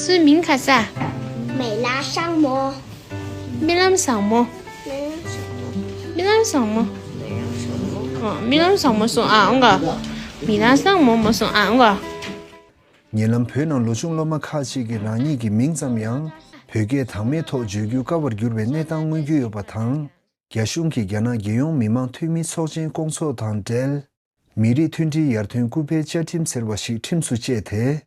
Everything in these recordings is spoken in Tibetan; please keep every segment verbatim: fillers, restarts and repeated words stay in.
ཁྱོད་མིང་ག་ས། མེ་ལ་ཤང་མོ། རྨི་ལམ་བཟང་མོ། རྨི་ལམ་བཟང་མོ། རྨི་ལམ་བཟང་མོ་སོང་ཨ་འོང་ག། རྨི་ལམ་བཟང་མོ་མོ་སོང་ཨ་འོང་ག། ཉེ་ལམ་བོད་ནང་ལོ་ཆུང་སློབ་མ་ཁག་ཅིག་གིས་རང་ཉིད་ཀྱི་མིང་ཙམ་ཡང་བོད་སྐད་དག་མེད་ཐོག་བརྗོད་རྒྱུ་དཀའ་བར་གྱུར་བའི་གནས་སྟངས་མངོན་གྱི་ཡོད་པ་དང་། རྒྱ་གཞུང་གིས་རྒྱ་ནག་རྒྱལ་ཡོངས་མི་དམངས་འཐུས་མི་ཚོགས་ཆེན་སྐོང་ཚོགས་དང་འབྲེལ། མི་རིགས་མཐུན་སྒྲིལ་ཡར་ཐོན་སྐུལ་སྤེལ་བཅའ་ཁྲིམས་ཟེར་བ་ཞིག་ཁྲིམས་སུ་བཅས་ཏེ།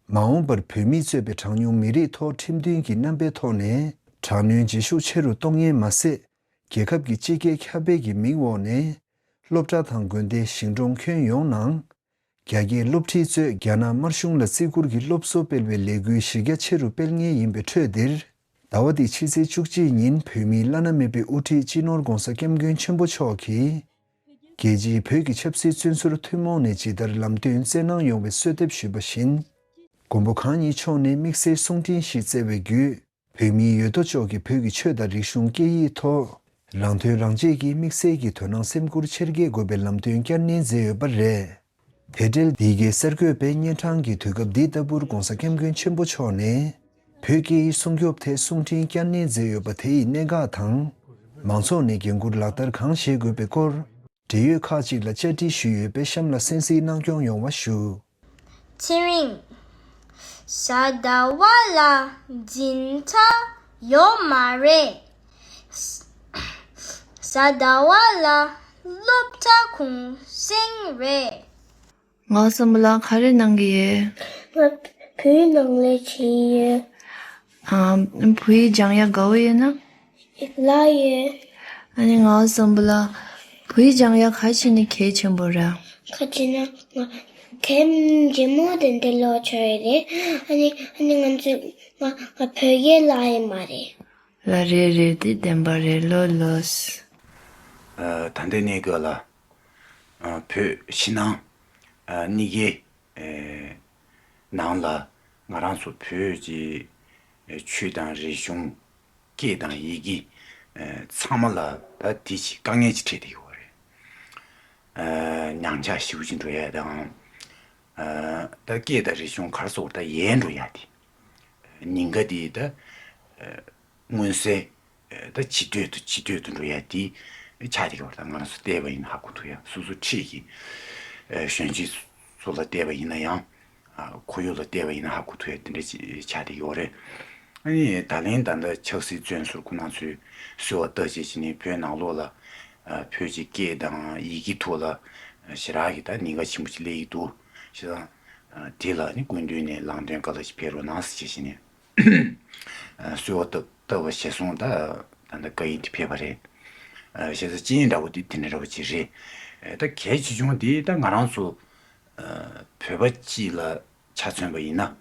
མ་འོངས་པར་བོད་མིས་གཙོས་པའི་གྲངས་ཉུང་མི་རིགས་ཐོག་ཁྲིམས་མཐུན་གྱི་རྣམ་པའི་ཐོག་ནས་དྲག་གནོན་བྱེད་ཤུགས་ཆེ་རུ་གཏོང་ངེས་མ་ཟད། རྒྱལ་ཁབ་ཀྱི་སྤྱི་སྐད་ཁྱབ་སྤེལ་གྱི་མིང་འོག་ནས། སློབ་གྲྭ་དང་དགོན་སྡེ་ཞིང་གྲོང་ཁྱོན་ཡོངས་ནང་། རྒྱ་སྐད་སློབ་ཁྲིད་གཙོས་རྒྱ་ནག་དམར་གཞུང་ལ་བརྩི་བཀུར་གྱི་སློབ་གསོ་སྤེལ་བའི་ལས་འགུལ་གཞི་རྒྱ་ཆེ་རུ་སྤེལ་ངེས་ཡིན་པའི་ཁྲོད་འདིར། ཟླ་བ་འདིའི་ཕྱི་ཚེས་བཅུ་གཅིག་ཉིན་བོད་མིའི་བླ་ན་མེད་པའི་དབུ་ཁྲིད་སྤྱི་ནོར་༧གོང་ས་༧སྐྱབས་མགོན་ཆེན་པོ་མཆོག་གིས། རྒྱལ་སྤྱིའི་བོད་ཀྱི་ཆབ་སྲིད་བཙོན་ཟུར་ཐུན་མོང་ནས་ཇི་ལྟར་ལམ་སྟོན་སྩལ་གནང་ཡོང་བའི་གསོལ་འདེབས་ཞུས་པ་བཞིན། མགོན་པོ་གང་ཉིད་མཆོག་ནས་དམིགས་བསལ་གསུང་འཕྲིན་ཞིག་བསྩལ་བའི་བརྒྱུད། བོད་མིའི་ཡོད་དོ་ཅོག་གིས་བོད་ཀྱི་ཆོས་དང་རིག་གཞུང་སྐད་ཡིག་ཐོག་རང་དོན་རང་གཅེས་ཀྱིས་དམིགས་བསལ་གྱི་དོ་སྣང་སེམས་ཁུར་ཆེར་སྐྱེད་དགོས་པའི་ལམ་སྟོན་བསྐྱར་ནན་མཛད་ཡོད་པ་རེད། དེ་འབྲེལ་འདི་གའི་གསར་འགོད་པས་སྙན་གྲགས་ཀྱི་དུས་སྐབས་འདི་ལྟ་བུར་༧གོང་ས་༧སྐྱབས་མགོན་ཆེན་པོ་མཆོག་ནས་བོད་སྐད་ཡིག་སྲུང་སྐྱོབ་ཐད་གསུང་འཕྲིན་བསྐྱར་ནན་མཛད་ཡོད་པ་དེ་ཡི་གནད་འགག་དང་། མང་ཚོགས་ནས་འགན་འཁུར་ལག་བསྟར་གང་བྱེད་དགོས་པའི་སྐོར། འབྲེལ་ཡོད་ཁག་ཅིག་ལ་བཅར་འདྲི་ཞུས་ཡོད་པས་གཤམ་ལ་གསན་གཟིགས་གནང་སྐྱོང་ཡོང་བ་ཞུ། ཚེ་རིང་། གཟའ་ཟླ་བ་ལ་འཛིན་གྲྭ་ཡོད་མ་རེད། གཟའ་ཟླ་བ་ལ་སློབ་གྲྭ་གུང་སེང་རེད། ངའོ་སམ་བྷོ་ལ་ག་རེ་གནང་གི་ཡོད། ང་བོད་ནང་ལས་བྱེད་ཡོད། ཨ། བོད་ཡིག་སྦྱང་ཡ་དགའ་བོ་ཡོད་ན། ལ་ཡོད། ཨ་ནི་ངའོ་སམ་བྷོ་ལ་བོད་ཡིག་སྦྱང་ཡ་ག་ཅི་ནས་གལ་ཆེན་པོ་ར། ག་ཅི་ན་ང་གལ་ཆེན་མོ་དེ་འདི་ལོ་ཆོ་ཡོད་རེད། ཨ་ནི་ཨ་ནི་ང་ཚོས་ང་ང་བོད་སྐད་ལ་ཡི་མ་རེད། ལ་རེད་རེད་དེ་བདེན་པ་རེད་ལོ་ལོས། ཨ། ད་ལྟའི་གནས་སྐབས་ལ། ཨ། བོད་ཕྱི་ནང་། ཨ། གཉིས་ཀའི། ཨེ། ནང་ལ་ང་རང་ཚོ་བོད་ཀྱི་ཨེ། ཆོས་དང་རིག་གཞུང་། སྐད་དང་ཡི་གེ། ཨེ། ཚང་མ་ལ་ད་དེ་ཅིག་དཀའ་ངལ་ཅིག་འཕྲད་བསྡད་ཡོད་རེད། ཨེ། ཉམས་ཆག་ཞེ་པོ་ཅིག་འགྲོ་ཡ་དང་། ཨེ། ད་སྐད་དང་རིག་གཞུང་ག་རེ་ཟེར་ད་ཡལ་འགྲོ་ཡ་དེ། ཉེན་ཁ་དེ་ད། ཨེ། མངོན་གསལ། ད་ཇེ་དོད་དུ་ཇེ་དོད་དུ་འགྲོ་ཡ་དེ་ཆགས་ཀྱི་ཡོད་རེད། ད་ང་རང་ཚོ་བལྟས་པ་ཡིན་ན་ཧ་གོ་ཐུབ་ཡ། སོ་སོ་འཁྲིས་ཀྱི་གཞོན་སྐྱེས་ཚོ་ལ་བལྟས་པ་ཡིན་ན་ཡང་། ཁོར་ཡུག་ལ་བལྟས་པ་ཡིན་ན་ཧ་གོ་ཐུབ་ཡ་དེ་འདྲ་ཅིག་ཆགས་ཀྱི་ཡོད་རེད། ཨ་ནི་ད་ལན་ད་ལྟ་ཆབ་སྲིད་བཙོན་ཟུར་ཁོ་རང་ཚོས་གསོལ་བ་བཏབ་བྱས་བྱས་ནས་བོད་ནང་ལོགས་ལ་བོད་ཀྱི་སྐད་དང་ཡི་གེ་ཐོག་ལ་ཞེ་དྲག་གི་ད་ཉེན་ཁ་ཆེན་པོ་ཅིག་སླེབས་ཀྱི་འདུག་བྱས་ཙང་དེ་ལ་ནི་སྐུ་མདུན་ནས་ལམ་སྟོན་བཀའ་སློབ་ཅིག་ཕེབས་རོགས་གནང་ཟེར་བྱས་བྱས་ནས། གསོལ་བ་བཏབ་བཏབ་པ་ཞེས་གསུངས། ད་ད་ལྟ་བཀའ་ཡིག་དེ་ཕེབས་པ་རེད། བྱས་ཙང་རྐྱེན་འདྲ་བོ་དེ་དེ་འདྲ་འདྲ་བོ་ཅིག་རེད། ད་གལ་ཆེ་ཆུང་དེ་ད་ང་རང་ཚོ་བོད་པ་སྤྱི་ལ་ཆ་མཚོན་པ་ཡིན་ན།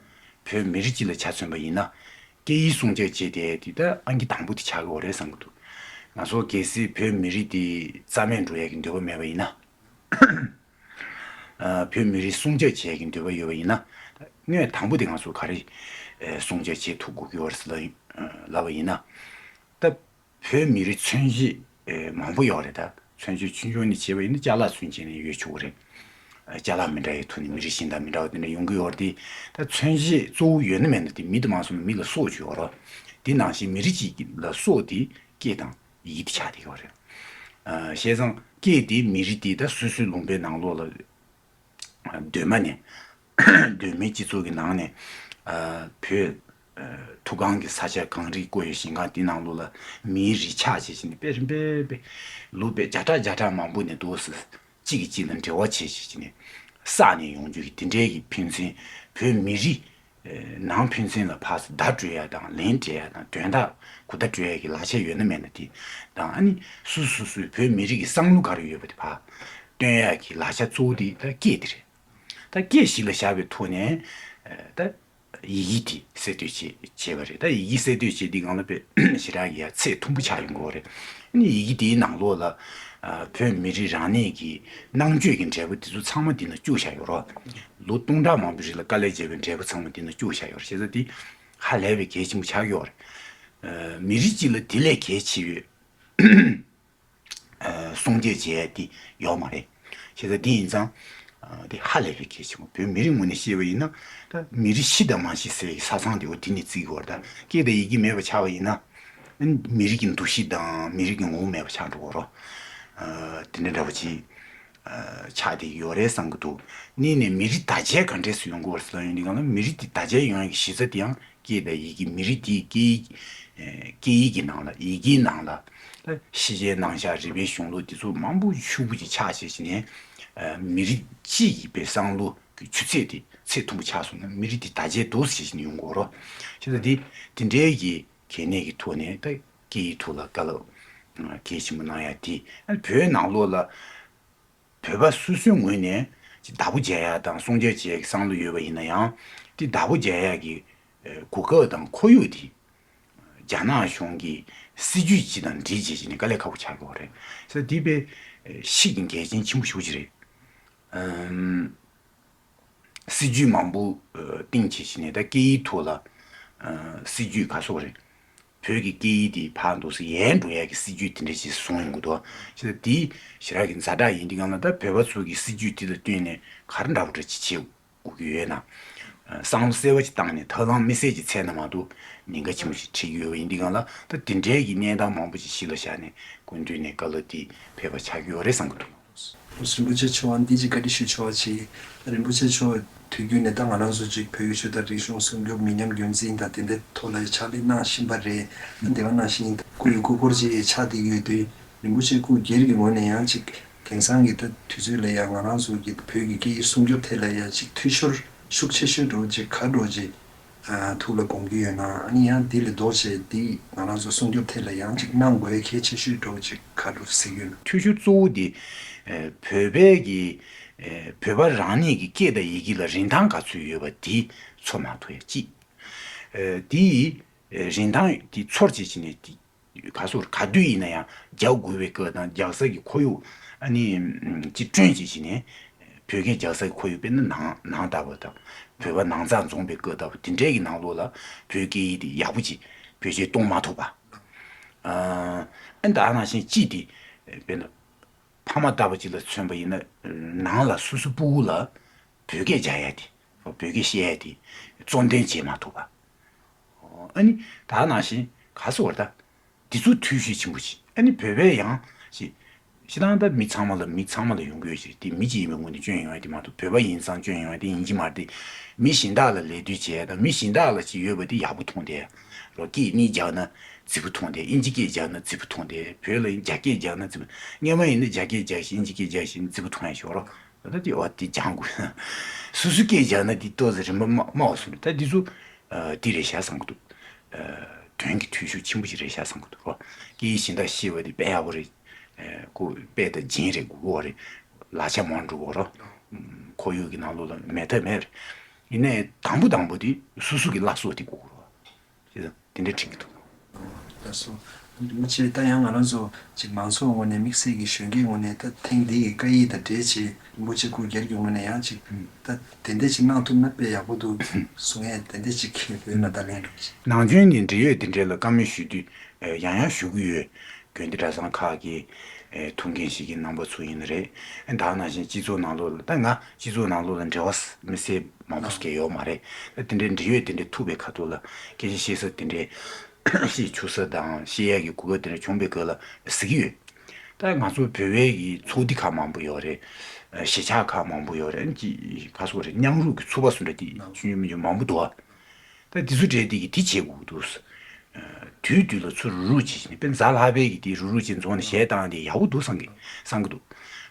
བོད་མི་རིགས་སྤྱི་ལ་ཆ་མཚོན་པ་ཡིན་ན། སྐད་ཡིག་སྲུང་སྐྱོབ་བྱེད་དེ་དེ་ད་ཨང་ཀི་དང་པོ་དེ་ཆགས་ཀྱི་ཡོད་རེད་བསམ་གྱི་འདུག་ང་ཚོ་གལ་སྲིད་བོད་མི་རིགས་དེ་རྩ་མེད་འགྲོ་ཡ་གི་འདོད་པ་མེད་པ་ཡིན་ན། བོད་མི་རིགས་སྲུང་སྐྱོབ་བྱེད་ཀྱི་འདོད་པ་ཡོད་པ་ཡིན་ན། དངོས་དང་པོ་དེ་ང་ཚོ་ག་རེ་སྲུང་སྐྱོབ་བྱེད་ཐུབ་དགོས་ཀྱི་ཡོད་རེད་ཟེར་ལབ་པ་ཡིན་ན། ད་བོད་མི་རིགས་མཚོན་བྱེད་མང་པོ་ཡོད་རེད། ད་མཚོན་བྱེད་ཆུང་ཆུང་ནས་བྱས་པ་ཡིན་ན་ཅ་ལག་མཚོན་བྱེད་ནས་ཡོད་ཆོག་གི་རེད། ཅ་ལག་མི་འདྲ་བའི་ཐོག་ནས་མི་རིགས་གཞན་དང་མི་འདྲ་བ་དེ་འདྲ་ཡོང་གི་ཡོད་རེད་དེ། ད་མཚོན་བྱེད་གཙོ་བོ་ཡོད་ན་མེད་ན་དེ་མི་དེ་མ་སོང་ན་མི་ལ་སྲོག་ཅིག་ཡོད་རེད། དེ་ནང་བཞིན་མི་རིགས་གཅིག་ལ་སྲོག་དེ་སྐད་དང་ཡི་གེ་དེ་ཆགས་བསྡད་ཡོད་རེད། བྱས་ཙང་སྐད་དེ་མི་རིགས་དེ་ད་སོ་སོའི་ལུང་པའི་ནང་ལོགས་ལ་གདོད་མ་ནས་གདོད་མའི་སྤྱི་ཚོགས་ཀྱི་ནང་ནས་བོད་མཐོ་སྒང་གི་ས་ཆ་གངས་རིས་བསྐོར་བའི་ཞིང་ཁམས་དེ་ནང་ལོགས་ལ་མིའི་རིགས་ཆགས་བྱས་བྱས་ནས་དཔེ་རིམ་པས་དཔེ་ལོ་དཔེ་བརྒྱ་ཕྲག་བརྒྱ་ཕྲག་མང་པོ་ནས་འདུག་སེ་གཅིག་གིས་གཅིག་ལ་འབྲེལ་བ་བྱས་བྱས་བྱས་ནས་བསགས་ནས་ཡོང་རྒྱུ་གི་དེ་འདྲའི་གི་ཕན་ཚུན་བོད་མི་རིགས་ནང་ཕན་ཚུན་ལ་ཕར་བརྡ་སྤྲོད་ཡ་དང་ལན་སྤྲད་ཡ་དང་དོན་དག་གོ་བརྡ་སྤྲོད་ཡ་གི་ལག་ཆ་ཡོད་ན་མེད་ན་དེ་དང་ཨ་ནི་སོ་སོ་སོའི་བོད་མི་རིགས་ཀྱི་བསམ་བློ་ག་རེ་ཡོད་པ་དེ་ཕར་སྟོན་ཡ་གི་ལག་ཆ་གཙོ་བོ་དེ་ད་སྐད་དེ་རེད། ད་སྐད་གཞི་ལ་བཞག་པའི་ཐོག་ནས་ད་ཡི་གེ་དེ་གསལ་སྟོན་བྱས་བྱས་པ་རེད། ད་ཡི་གེ་གསལ་སྟོན་བྱས་དེ་སྒང་ལ་དཔེ་ཞེ་དྲག་གི་ཡ་ཚད་མཐོན་པོ་ཆགས་ཡོང་གི་ཡོད་རེད། ཨ་ནི་ཡི་གེ་དེའི་ནང་ལོགས་ལ་བོད་མི་རིགས་རང་ཉིད་ཀྱི་ནང་ཆོས་ཀྱི་འབྲས་བུ་དེ་ཚོ་ཚང་མ་འདི་ན་བཅུག་བཞག་ཡོད་རེད། ལོ་སྟོང་ཕྲག་མང་པོའི་རིང་ལ་དཀའ་ལས་བརྒྱབ་པའི་འབྲས་བུ་ཚང་མ་འདི་ན་བཅུག་བཞག་ཡོད་རེད། བྱས་ཙང་དེ་ཧ་ལས་པའི་གལ་ཆེན་པོ་ཆགས་ཡོད་རེད། མི་རིགས་གཅིག་ལ་དེ་ལས་གལ་ཆེ་བའི་སྲུང་སྐྱོབ་བྱེད་ཡ་དེ་ཡོད་མ་རེད། བྱས་ཙང་དེ་ཡིན་ཙང་ དེ་ཧ་ལས་པའི་གལ་ཆེན་པོ། བོད་མི་རིགས་ངོས་ནས་བཤད་པ་ཡིན་ན། ད་མི་རིགས་ཤི་དང་མ་ཤི་ཟེར་བའི་ས་མཚམས་དེ་འོ་དེ་ནས་བརྩི་གི་ཡོད་རེད། ད་སྐད་དང་ཡི་གེ་མེད་པ་ཆགས་པ་ཡིན་ན། མི་རིགས་ཀྱི་འདུ་ཤེས་དང་མི་རིགས་ཀྱི་ངོ་བོ་མེད་པ་ཆགས་འགྲོ་གི་རེད། དེ་འདྲ་འདྲ་པོ་ཅིག་ཆགས་བསྡད་ཀྱི་ཡོད་རེད་བསམ་གྱི་འདུག། གཉིས་ནས་མི་རིགས་དར་རྒྱས་ག་འདྲས་སུ་ཡོང་གི་ཡོད་རེད་ཟེར་ཡོང་དུས་སྒང་ལ། མི་རིགས་དེ་དར་རྒྱས་ཡོང་ཡག་གི་གཞི་རྩ་དེ་ཡང་སྐད་དང་ཡི་གེ། མི་རིགས་དེའི་སྐད་ཡིག་སྐད་ཡིག་གི་ནང་ལ། ཡི་གེའི་ནང་ལ་ད་ཤེས་བྱའི་རྣམ་གཞག་རིག་པའི་གཞུང་ལུགས་དེ་ཚོ་མང་པོ་ཕྱུག་པོ་ཅིག་ཆགས་བྱས་བྱས་ནས། མི་རིགས་སྤྱི་ཡི་བའི་བསམ་བློ་གི་ཆུ་ཚད་དེ་ཚད་མཐོན་པོ་ཆགས་སོང་ན། མི་རིགས་དེ་དར་རྒྱས་འདུག་ཟེར་བྱས་ནས་ཡོང་གི་ཡོད་རེད། བྱས་ཙང་དེ་དེ་འདྲའི་གི་གལ་གནད་ཀྱི་ཐོག་ནས། ད་སྐད་ཡིག་ཐོག་ལ་བཀའ་སློབ་གལ་ཆེན་པོ་གནང་ཡ་དེ། ཨ་བོད་ནང་ལོགས་ལ་བོད་པ་སོ་སོའི་ངོས་ནས་ཅིག་བདག་པོ་རྒྱག་ཡ་དང་སྲུང་སྐྱོབ་བྱེད་ཡ་གི་བསམ་བློ་ཡོད་པ་ཡིན་ན་ཡང་། དེ་བདག་པོ་རྒྱག་ཡ་གི་གོ་སྐབས་དང་ཁོར་ཡུག་དེ་རྒྱ་ནག་གཞུང་གི་སྲིད་ཇུས་སྤྱི་དང་འགྲིག་བྱས་བྱས་ནས་དཀའ་ལས་ཁག་པོ་ཆགས་ཀྱི་ཡོད་རེད། ཟེར་དེ་དཔེ་ཤེས་ཀྱི་གལ་ཆེན་ཆེན་པོ་ཞེ་པོ་ཅིག་རེད། ཨམ། སྲིད་ཇུས་མང་པོ་ཨ་བཏིང་བྱས་བྱས་ནས། ད་སྐད་ཡིག་ཐོག་ལ་ཨ་སྲིད་ཇུས་ག་ཚོད་རེད། བོད་ཀྱི་སྐད་ཡིག་དེ་ཕར་འདུག་སེ་ཡལ་འགྲོ་ཡ་གི་སྲིད་ཇུས་དེ་འདྲ་ཞིག་བཟུང་ཡོང་གི་འདུག། བྱས་ཙང་དེ་ཞེ་དྲག་གི་ཛ་དྲག་ཡིན་དུས་སྒང་ལ། ད་བོད་པ་ཚོ་གི་སྲིད་ཇུས་དེ་ལ་བསྟུན་ནས་ག་རེ་འདྲ་པོ་འདྲ་ཅིག་བྱེད་དགོས་ཀྱི་ཡོད་ན། ཨ་བསམ་བློ་གསལ་བ་ཅིག་བཏང་ནས་ཐབས་ལམ་དམིགས་བསལ་ཅིག་འཚོལ་ན་མ་གཏོགས་ཉེན་ཁ་ཆེན་པོ་ཞིག་འཕྲད་ཀྱི་ཡོད་པ་ཡིན་དུས་སྒང་ལ། ད་དེ་འདྲའི་གི་གནས་སྟངས་མང་པོ་ཅིག་གཞི་ལ་བཞག་ནས་སྐུ་མདུན་ནས་བཀའ་སློབ་དེ་ཕེབས་པ་ཆགས་ཀྱི་ཡོད་རེད་བསམ་གྱི་འདུག། རིན་པོ་ཆེ་མཆོག་ཨ་འདི་ཅིག་བཀའ་འདྲི་ཞུ་ཆོག་པ་ཅིག། རིན་པོ་ཆེ་མཆོག་དུས་རྒྱུན་ནས་ད་ང་རང་ཚོ་ཅིག་བོད་ཀྱི་ཆོས་དང་རིག་གཞུང་སྲུང་སྐྱོབ། མི་ཉམས་རྒྱུན་འཛིན་དང་དེ་འདྲའི་ཐོག་ལ་ཕྱག་ལས་གནང་བཞིན་པ་རེད། ཨ་དེ་ག་ནང་བཞིན་སྐུ་ཡི་སྐུ་འཁོར་ཅིག་ཆགས་བསྡད་ཡོད་དུས། རིན་པོ་ཆེ་སྐུ་སྒེར་གྱི་ངོས་ནས་ཡང་ཅིག་དེང་སང་གི་ད་དུས་ཚོད་ལ་ཡང་ང་རང་ཚོ་གི་བོད་ཀྱི་སྐད་ཡིག་སྲུང་སྐྱོབ་ཐད་ལ་ཡང་ཅིག་འཐུས་ཤོར་ཤུགས་ཆེ་ཤོས་འདྲ་བོ་ཅིག་ག་འདྲ་བོ་ཅིག་ཨ་ཐུགས་ལ་སྒོམ་གྱི་ཡོད་ན། ཨ་ནི་ཡང་འདི་ལས་ལྡོག་བྱས་འདི་ང་རང་ཚོ་སྲུང་སྐྱོབ་ཐད་ལ་ཡང་ཅིག་གནང་དགོས་གལ་ཆེ་ཤོས་འདྲ་བོ་ཅིག་ག་འདྲ་བོ་གཟིགས་ཡོད་ན། འཐུས་ཤོར་གཙོ་བོ་དེ་ཨ་བོད་པའི་གི་ཨ་བོད་པ་རང་ཉིད་ཀྱི་སྐད་དང་ཡི་གེ་ལ་རིན་ཐང་ག་ཚོད་ཡོད་པ་དེ་ཚོར་མ་ཐུབ་ཡ་གཅིག། ཨ་དེ་ཡི་ཨ་རིན་ཐང་དེ་ཚོར་བྱས་བྱས་ནས་དེ། ག་ཟེར། ག་དུས་ཡིན་ན་ཡང་རྒྱག་དགོས་པའི་སྐབས་དང་། རྒྱག་ས་ཀྱི་ཁོར་ཡུག་ཨ་ནི་ཅིག་བསྐྲུན་བྱས་བྱས་ནས། བོད་སྐད་རྒྱག་ས་ཀྱི་ཁོར་ཡུག། དཔེར་ན་ནང་ནང་ལྟ་བུ་དང་། བོད་པ་ནང་ཚང་འཛོམས་པའི་སྐབས་ལྟ་བུ་དེ་འདྲའི་གི་ནང་ལོགས་ལ་བོད་སྐད་ཡིག་དེ་ཡག་པོ་ཅིག་བེད་སྤྱོད་གཏོང་མ་ཐུབ་པ། ཨ་ཨ་ད་ནང་བཞིན་གཅིག་དེ། དཔེར་ན་ཕ་མ་ལྟ་བུ་ཅིག་ལ་མཚོན་པ་ཡིན་ན། ནང་ལ་སོ་སོའི་སྤུ་གུ་ལ་བོད་སྐད་རྒྱག་ཡ་དེ། བོད་སྐད་བཤད་ཡ་དེ་གཙོ་འདོན་བྱེད་མ་ཐུབ་པ། ཨ་ནི་ད་ནང་བཞིན་ག་ཟེར་བ་ད། འདི་ཚོ་འཐུས་ཤོར་ཆེན་པོ་ཅིག། ཨ་ནི་བོད་པའི་ཡང་ཅིག་སྤྱིར་བཏང་ད་མི་ཚང་མ་ལ། མི་ཚང་མ་ལ་ཡོང་གི་ཡོད་ཅིག། དེ་མི་གཅིག་ཡིན་པའི་ངོས་ནས་སྐྱོན་ཡོང་ཡ་དེ་མ་གཏོགས། བོད་པ་ཡིན་ཙང་སྐྱོན་ཡོང་ཡ་དེ་ཡིན་གྱི་མ་རེད། དེ་མི་གཞན་དག་ལ་ལད་ཟློས་བྱས་དང་། མི་གཞན་དག་ལ་ཅིག་ཡོད་པ་དེ་ཡག་པོ་མཐོང་དེ། རོ་སྐད་གཉིས་རྒྱག་ན་རྫིག་པོ་མཐོང་དེ། ཨིན་ཇི་སྐད་རྒྱག་ན་རྫིག་པོ་མཐོང་དེ། བོད་ལ་ཡིན་རྒྱ་སྐད་རྒྱག་ན་རྫིག་པོ། སྔོན་མ་ཡིན་ན་རྒྱ་སྐད་རྒྱག་བཞིན་ཨིན་ཇི་སྐད་རྒྱག་བཞིན་རྫིག་པོ་མཐོང་ཡ་ཞོར་རོ། ད་དེ་འོ་དེ་སྦྱང་དགོས། སོ་སོའི་སྐད་རྒྱག་ན་དེ་ཏོག་ཙམ་རིན་པ་དམའ་དམའ་བ་སོང་རེད། ད་འདི་ཚོ་ཨ་དེ་རེད་ཤག་བསམ་གི་འདུག། ཨ་དོན་གྱི་འཐུས་ཤོར་ཆེན་པོ་ཞིག་རེད་ཤག་བསམ་གི་འདུག་རོ། སྐད་ཡིག་གཞན་དག་ཤེས་པ་དེ་དཔེ་ཡག་པོ་རེད། ཨ་ཁོ་དཔེ་དང་རྒྱན་རེད། དགོས་ཀྱི་རེད། གླ་ཆ་མང་འགྲོ་གི་རོ། ཁོར་ཡུག་གི་ནང་ལོགས་ལ་མེད་ཐབས་མེད་རེད། ཡིན་ནའི་དང་པོ་དང་པོ་དེ་སོ་སོ་གི་བླ་སྲོག་དེ་དགོས་ཀྱི་རོ། ཅེས་དེ་འདྲ་དྲན་གྱི་འདུག། ལགས་སོ། རིན་པོ་ཆེ། ད་ཡང་ང་རང་ཚོ་ཅིག་མང་ཚོགས་ངོས་ནས། དམིགས་བསལ་གྱི་གཞོན་སྐྱེས་ངོས་ནས། ད་ཐེངས་འདི་ཡི་བཀའ་ཡིག་དང་འབྲེལ་བྱས་རིན་པོ་ཆེ་སྐུ་སྒེར་གྱི་ངོས་ནས་ཡང་ཅིག་ད་དེ་འདྲ་ཅིག་གནང་ཐུབ་ན་དཔེ་ཡག་པོ་འདུག་གསུང་ཡས་དེ་འདྲ་ཅིག་གི་བོད་ནང་ད་ལན་འདྲ་ཅིག། ནང་ཆོས་ནས་འབྲེལ་ཡོད་དེ་འདྲ་ལ་བཀའ་མོལ་ཞུ་དུས་ཡང་ཡང་ཞུ་གི་ཡོད། དགོན་སྡེ་གྲྭ་ཚང་ཁག་གི་ཨེ་ཐུགས་འགན་བཞེས་མཁན་རྣམ་པ་ཚོ་ཡིན་ན་རེད། ཨེ་ད་ག་ནང་བཞིན་སྤྱི་ཚོགས་ནང་ལོགས་ལ། ད་ང་སྤྱི་ཚོགས་ནང་ལོགས་ལ་འབྲེལ་བ་མི་སེར་མང་པོ་ཞིག་ཡོད་མ་རེད། ད་དེ་འདྲའི་འབྲེལ་ཡོད་དེ་འདྲ་ཐུག་པའི་ཁ་ཐུག་ལ་སྐད་ཆ་བཤད་ས་དེ་འདྲའི་བཤད་ཆོག་ས་དང་བཤད་ཡག་གི་གོ་སྐབས་དེ་འདྲ་བྱུང་པའི་སྐབས་ལ་གཟིགས་ཀྱི་ཡོད། ད་ང་ཚོ་བོད་པའི་གི་ཚོགས་སྡེ་ཁག་མང་པོ་ཡོད་རེད། ཨེ་གཞིས་ཆགས་ཁག་མང་པོ་ཡོད་རེད། ཅི་ག་ཟེར་རེད། མཉམ་རུབ་ཀྱི་ཚོགས་པ་སུ་འདྲ་དེ་ཆུང་ཆུང་མང་པོ་འདུག་ཨ། ད་དེ་ཚོ་གྲས་དེ་གིས་དེ་བྱེད་དགོས་ཀྱི་འདུག། དུས་དུས་ལ་ཚུར་རུག་རུག་བྱེད་བཞིན། དཔེར་ན་གཟའ་ལྷག་པའི་གི་དེ་རུག་རུག་བྱེད་འཛོམས་ནས་གཞས་བཏང་དེ་ཡག་པོ་འདུག་བསམ་གི་བསམ་གི་འདུག།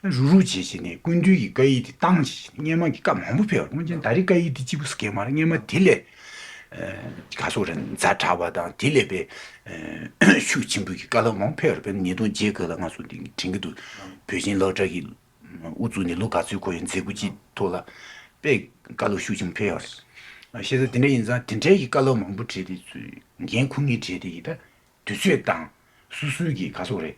རུག་རུག་བྱེད་བཞིན་ནས་སྐུ་མདུན་གྱི་བཀའ་ཡིག་དེ་བཏང་བྱེད་བཞིན། སྔོན་མ་གི་བཀའ་མང་པོ་ཕེབས་པ་རེད། སྔོན་ཆད་ད་རེས་བཀའ་ཡིག་དེ་གཅིག་པུ་ཟེར་གི་མ་རེད། སྔོན་མ་དེ་ལས་ཨ་ག་ཟེར་རེད། ཛ་དྲག་པ་དང་དེ་ལས་དཔེ་ཨ་ཤུགས་ཆེན་པོ་གི་བཀའ་སློབ་མང་པོ་ཕེབས་པ་རེད། དཔེར་ན་ཉིས་སྟོང་བརྒྱད་སྐབས་ལ་ང་ཚོ་འདི་དྲན་གི་འདུག། བོད་ཆེན་སློབ་གྲྭ་གི་དབུ་བཙུགས་ནས་ལོ་ག་ཚོད་འཁོར་ཡོད། མཛད་སྒོ་གཅིག་ཐོག་ལ་དཔེ་བཀའ་སློབ་ཤུགས་ཆེན་པོ་ཕེབས་ཡོད་རེད། བྱས་ཙང་དེ་འདྲ་ཡིན་ཙང་དེ་འདྲའི་གི་བཀའ་སློབ་མང་པོ་བྱས་ཏེ་འགན་འཁུར་མཁན་བྱས་ཏེ་གི་ད་དུས་ཚོད་དང་སོ་སོའི་གི་ག་ཟེར་རེད།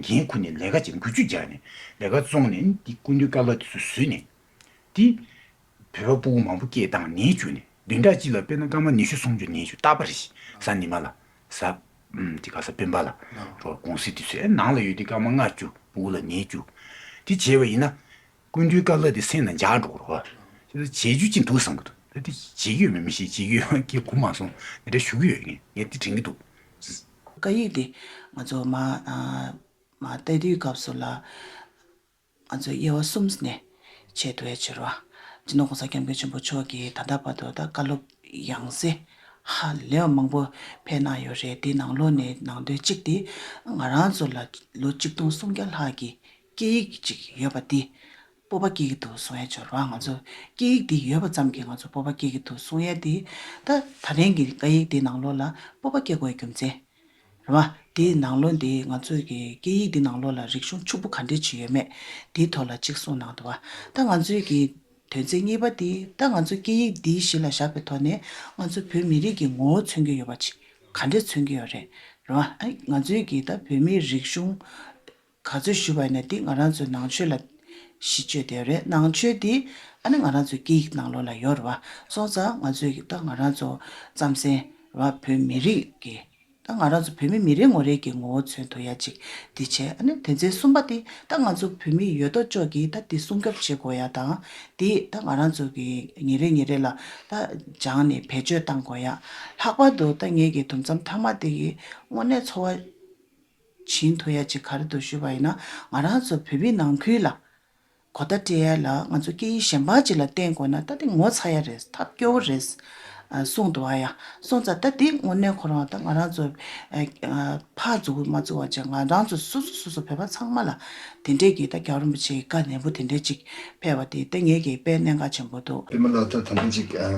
འགན་འཁུར་ནས་ལས་ཀ་བྱེད། འགུལ་སྐྱོད་རྒྱག་ནས་ལས་ཀ་བཙོང་ནས་དེ་སྐུ་མདུན་བཀའ་སློབ་དེ་ཚོ་བཟོས་ནས་དེ། བོད་པ་ཕྲུ་གུ་མང་པོ་སྐད་བཏང་ནས་བཅུག་ནས། བདུན་ཕྲག་གཅིག་ལ་དཔེར་ན་སྐར་མ་ཉི་ཤུ་སུམ་ཅུ་ནས་བཅུག། རྟག་པར་རེ་བཞིན་གཟའ་ཉི་མ་ལ། གཟའ་ཨམ་དེ་ག་ས་སྤེན་པ་ལ་རོ། གུང་སེང་དེ་ཚོའི་ནང་ལ་ཡོད་དུས་སྐར་མ་ལྔ་བཅུ་ཕྲུ་གུ་ལ་ནས་བཅུག། དེ་བྱས་པ་ཡིན་ན་ སྐུ་མདུན་བཀའ་སློབ་དེ་སེམས་ནང་འཇགས་འགྲོ་གི་རེད་བ། བྱེད་རྒྱུ་ཅིག་འདུག་བསམ་གི་འདུག་ད་དེ་བྱེད་ཀྱི་ཡོད་མེད་མི་ཤེས། བྱེད་ཀྱི་ཡོད་མེད་ཀྱི་གོ་མ་སོང་། དེ་འདྲ་ཞུ་གི་ཡོད། ངས་ངས་དེ་དྲན་གྱི་འདུག་བཀའ་ཡིག་དེ་ང་ཚོ་མ་ཨ་མ་ལྟ་དུས་སྐབས་སུ་ལ། ང་ཚོས་དབྱེ་བ་གསུམ་ནས་ཕྱེ་ཐུབ་ཡ་བྱེད་རོགས། སྤྱི་ནོར་༸གོང་ས་༸སྐྱབས་མགོན་ཆེན་པོ་མཆོག་གིས་ད་ལྟ་བར་དུ་ད་བཀའ་སློབ་ཡང་སེ་ཧ་ལས་པ་མང་པོ་ཕེབས་གནང་ཡོད་རེད། དེའི་ནང་ལོགས་ནས་ནང་དོན་གཅིག་དེ་ང་རང་ཚོ་ལ་ལོ་ཆིག་སྟོང་སུམ་བརྒྱ་ལྷག་གི་སྐད་ཡིག་ཅིག་ཡོད་པ་དེ་སྤོབས་པ་སྐྱེ་གི་འདུག་གསུང་ཡ་བྱེད་རོགས། ང་ཚོ་སྐད་ཡིག་དེ་ཡོད་པ་ཙམ་གྱིས་ང་ཚོ་སྤོབས་པ་སྐྱེ་གི་འདུག་གསུང་ཡ་དེ། ད་ད་རིང་གི་བཀའ་ཡིག་དེའི་ནང་ལོགས་ལ་སྤོབས་པ་སྐྱེ་དགོས་རྒྱུ་མཚན་རེད་བ། དེའི་ནང་ལོགས་འདི་ང་ཚོས་ཀྱི་སྐད་ཡིག་འདི་ནང་ལོགས་ལ་རིག་གཞུང་ཕྱུག་པོ་ག་འདྲས་ཅིག་ཡོད་མེད་དེའི་ཐོག་ལ་གཅིག་གསུངས་གནང་འདུག་བ། ད་ང་ཚོས་ཀྱི་དོན་ཚན་གཉིས་པ་འདི་ད་ང་ཚོས་སྐད་ཡིག་འདི་གཞི་ལ་བཞག་པའི་ཐོག་ནས་ང་ཚོ་བོད་མི་རིགས་ཀྱི་ངོ་བོ་མཚོན་གྱི་ཡོད་པ་ཅིག་ག་འདྲས་མཚོན་གྱི་ཡོད་རེད། རེད་བ། ཨ་ང་ཚོས་ཀྱི་ད་བོད་མིའི་རིག་གཞུང་ག་ཚོད་ཞུས་པ་ཡིན་ན་འདི་ང་རང་ཚོའི་ནང་ཆོས་ལ་གཞི་བཅོལ་བསྡད་ཡོད་རེད། ནང་ཆོས་འདི་ཨ་ནི་ང་རང་ཚོའི་སྐད་ཡིག་ནང་ལོགས་ལ་ཡོད་རེད་བ། སོང་ཙང་ང་ཚོས་ཀྱི་ད་ང་རང་ཚོ་རྩམ་ཟན་རེད་བ། བོད་མི་རིགས་ཀྱི་ད་ང་རང་ཚོ་བོད་མི་མི་རེ་ངོ་རེ་གི་ངོ་བོ་མཚོན་ཐུབ་ཡ་ཅིག་འདི་བྱས། ཨ་ནི་དོན་ཚན་གསུམ་པ་དེ་ད་ང་ཚོ་བོད་མི་ཡོད་དོ་ཅོག་གིས་ད་འདི་སྲུང་སྐྱོབ་བྱེད་དགོས་ཡ་དང་། འདི་ད་ང་རང་ཚོ་གི་ཉིན་རེ་ཉིན་རེ་ལ་ད་སྦྱངས་ནས་བེད་སྤྱོད་བཏང་དགོས་ཡ། ལྷག་པར་དུ་ད་ངེད་ཀྱི་དུམ་མཚམས་མཐའ་མ་དེ་གི་དངོས་གནས་ཚོར་བ་བྱིན་ཐུབ་ཡ་ཅིག་ག་རེ་འདུག་ཞུས་པ་ཡིན་ན། ང་རང་ཚོ་བོད་མི་ནང་ཁུལ་ལ་གོ་བརྡ་སྤྲད་ཡ་ལ་ང་ཚོ་སྐད་ཡིག་གཞན་པ་ཅིག་ལ་བརྟེན་དགོས་ན་ད་དེ་ངོ་ཚ་ཡ་རེད། ཐབས་སྐྱོ་བོ་རེད། ཨ་གསུངས་འདུག་བ་ཡ། སོང་ཙང་ད་དེ་དངོས་གནས་ཁོ་རང་ད་ང་རང་ཚོ་ཨ་ཨ་ཕར་འཛུགས་མ་བཙུགས་པ་བྱས། ང་རང་ཚོ་སོ་སོ་སོ་སོ་བོད་པ་ཚང་མ་ལ་དེ་འདྲས་ཀྱི་ད་རྒྱལ་བ་རིན་པོ་ཆེའི་བཀའ་ནན་པོ་དེ་འདྲས་ཅིག་ཕེབས་པ་དེ་ད་ངེད་ཀྱི་དཔེ་གནད་འགག་ཆེན་པོ་འདུག་པད་མ་ལགས། ད་ད་ལྟ་ཅིག་ཨ་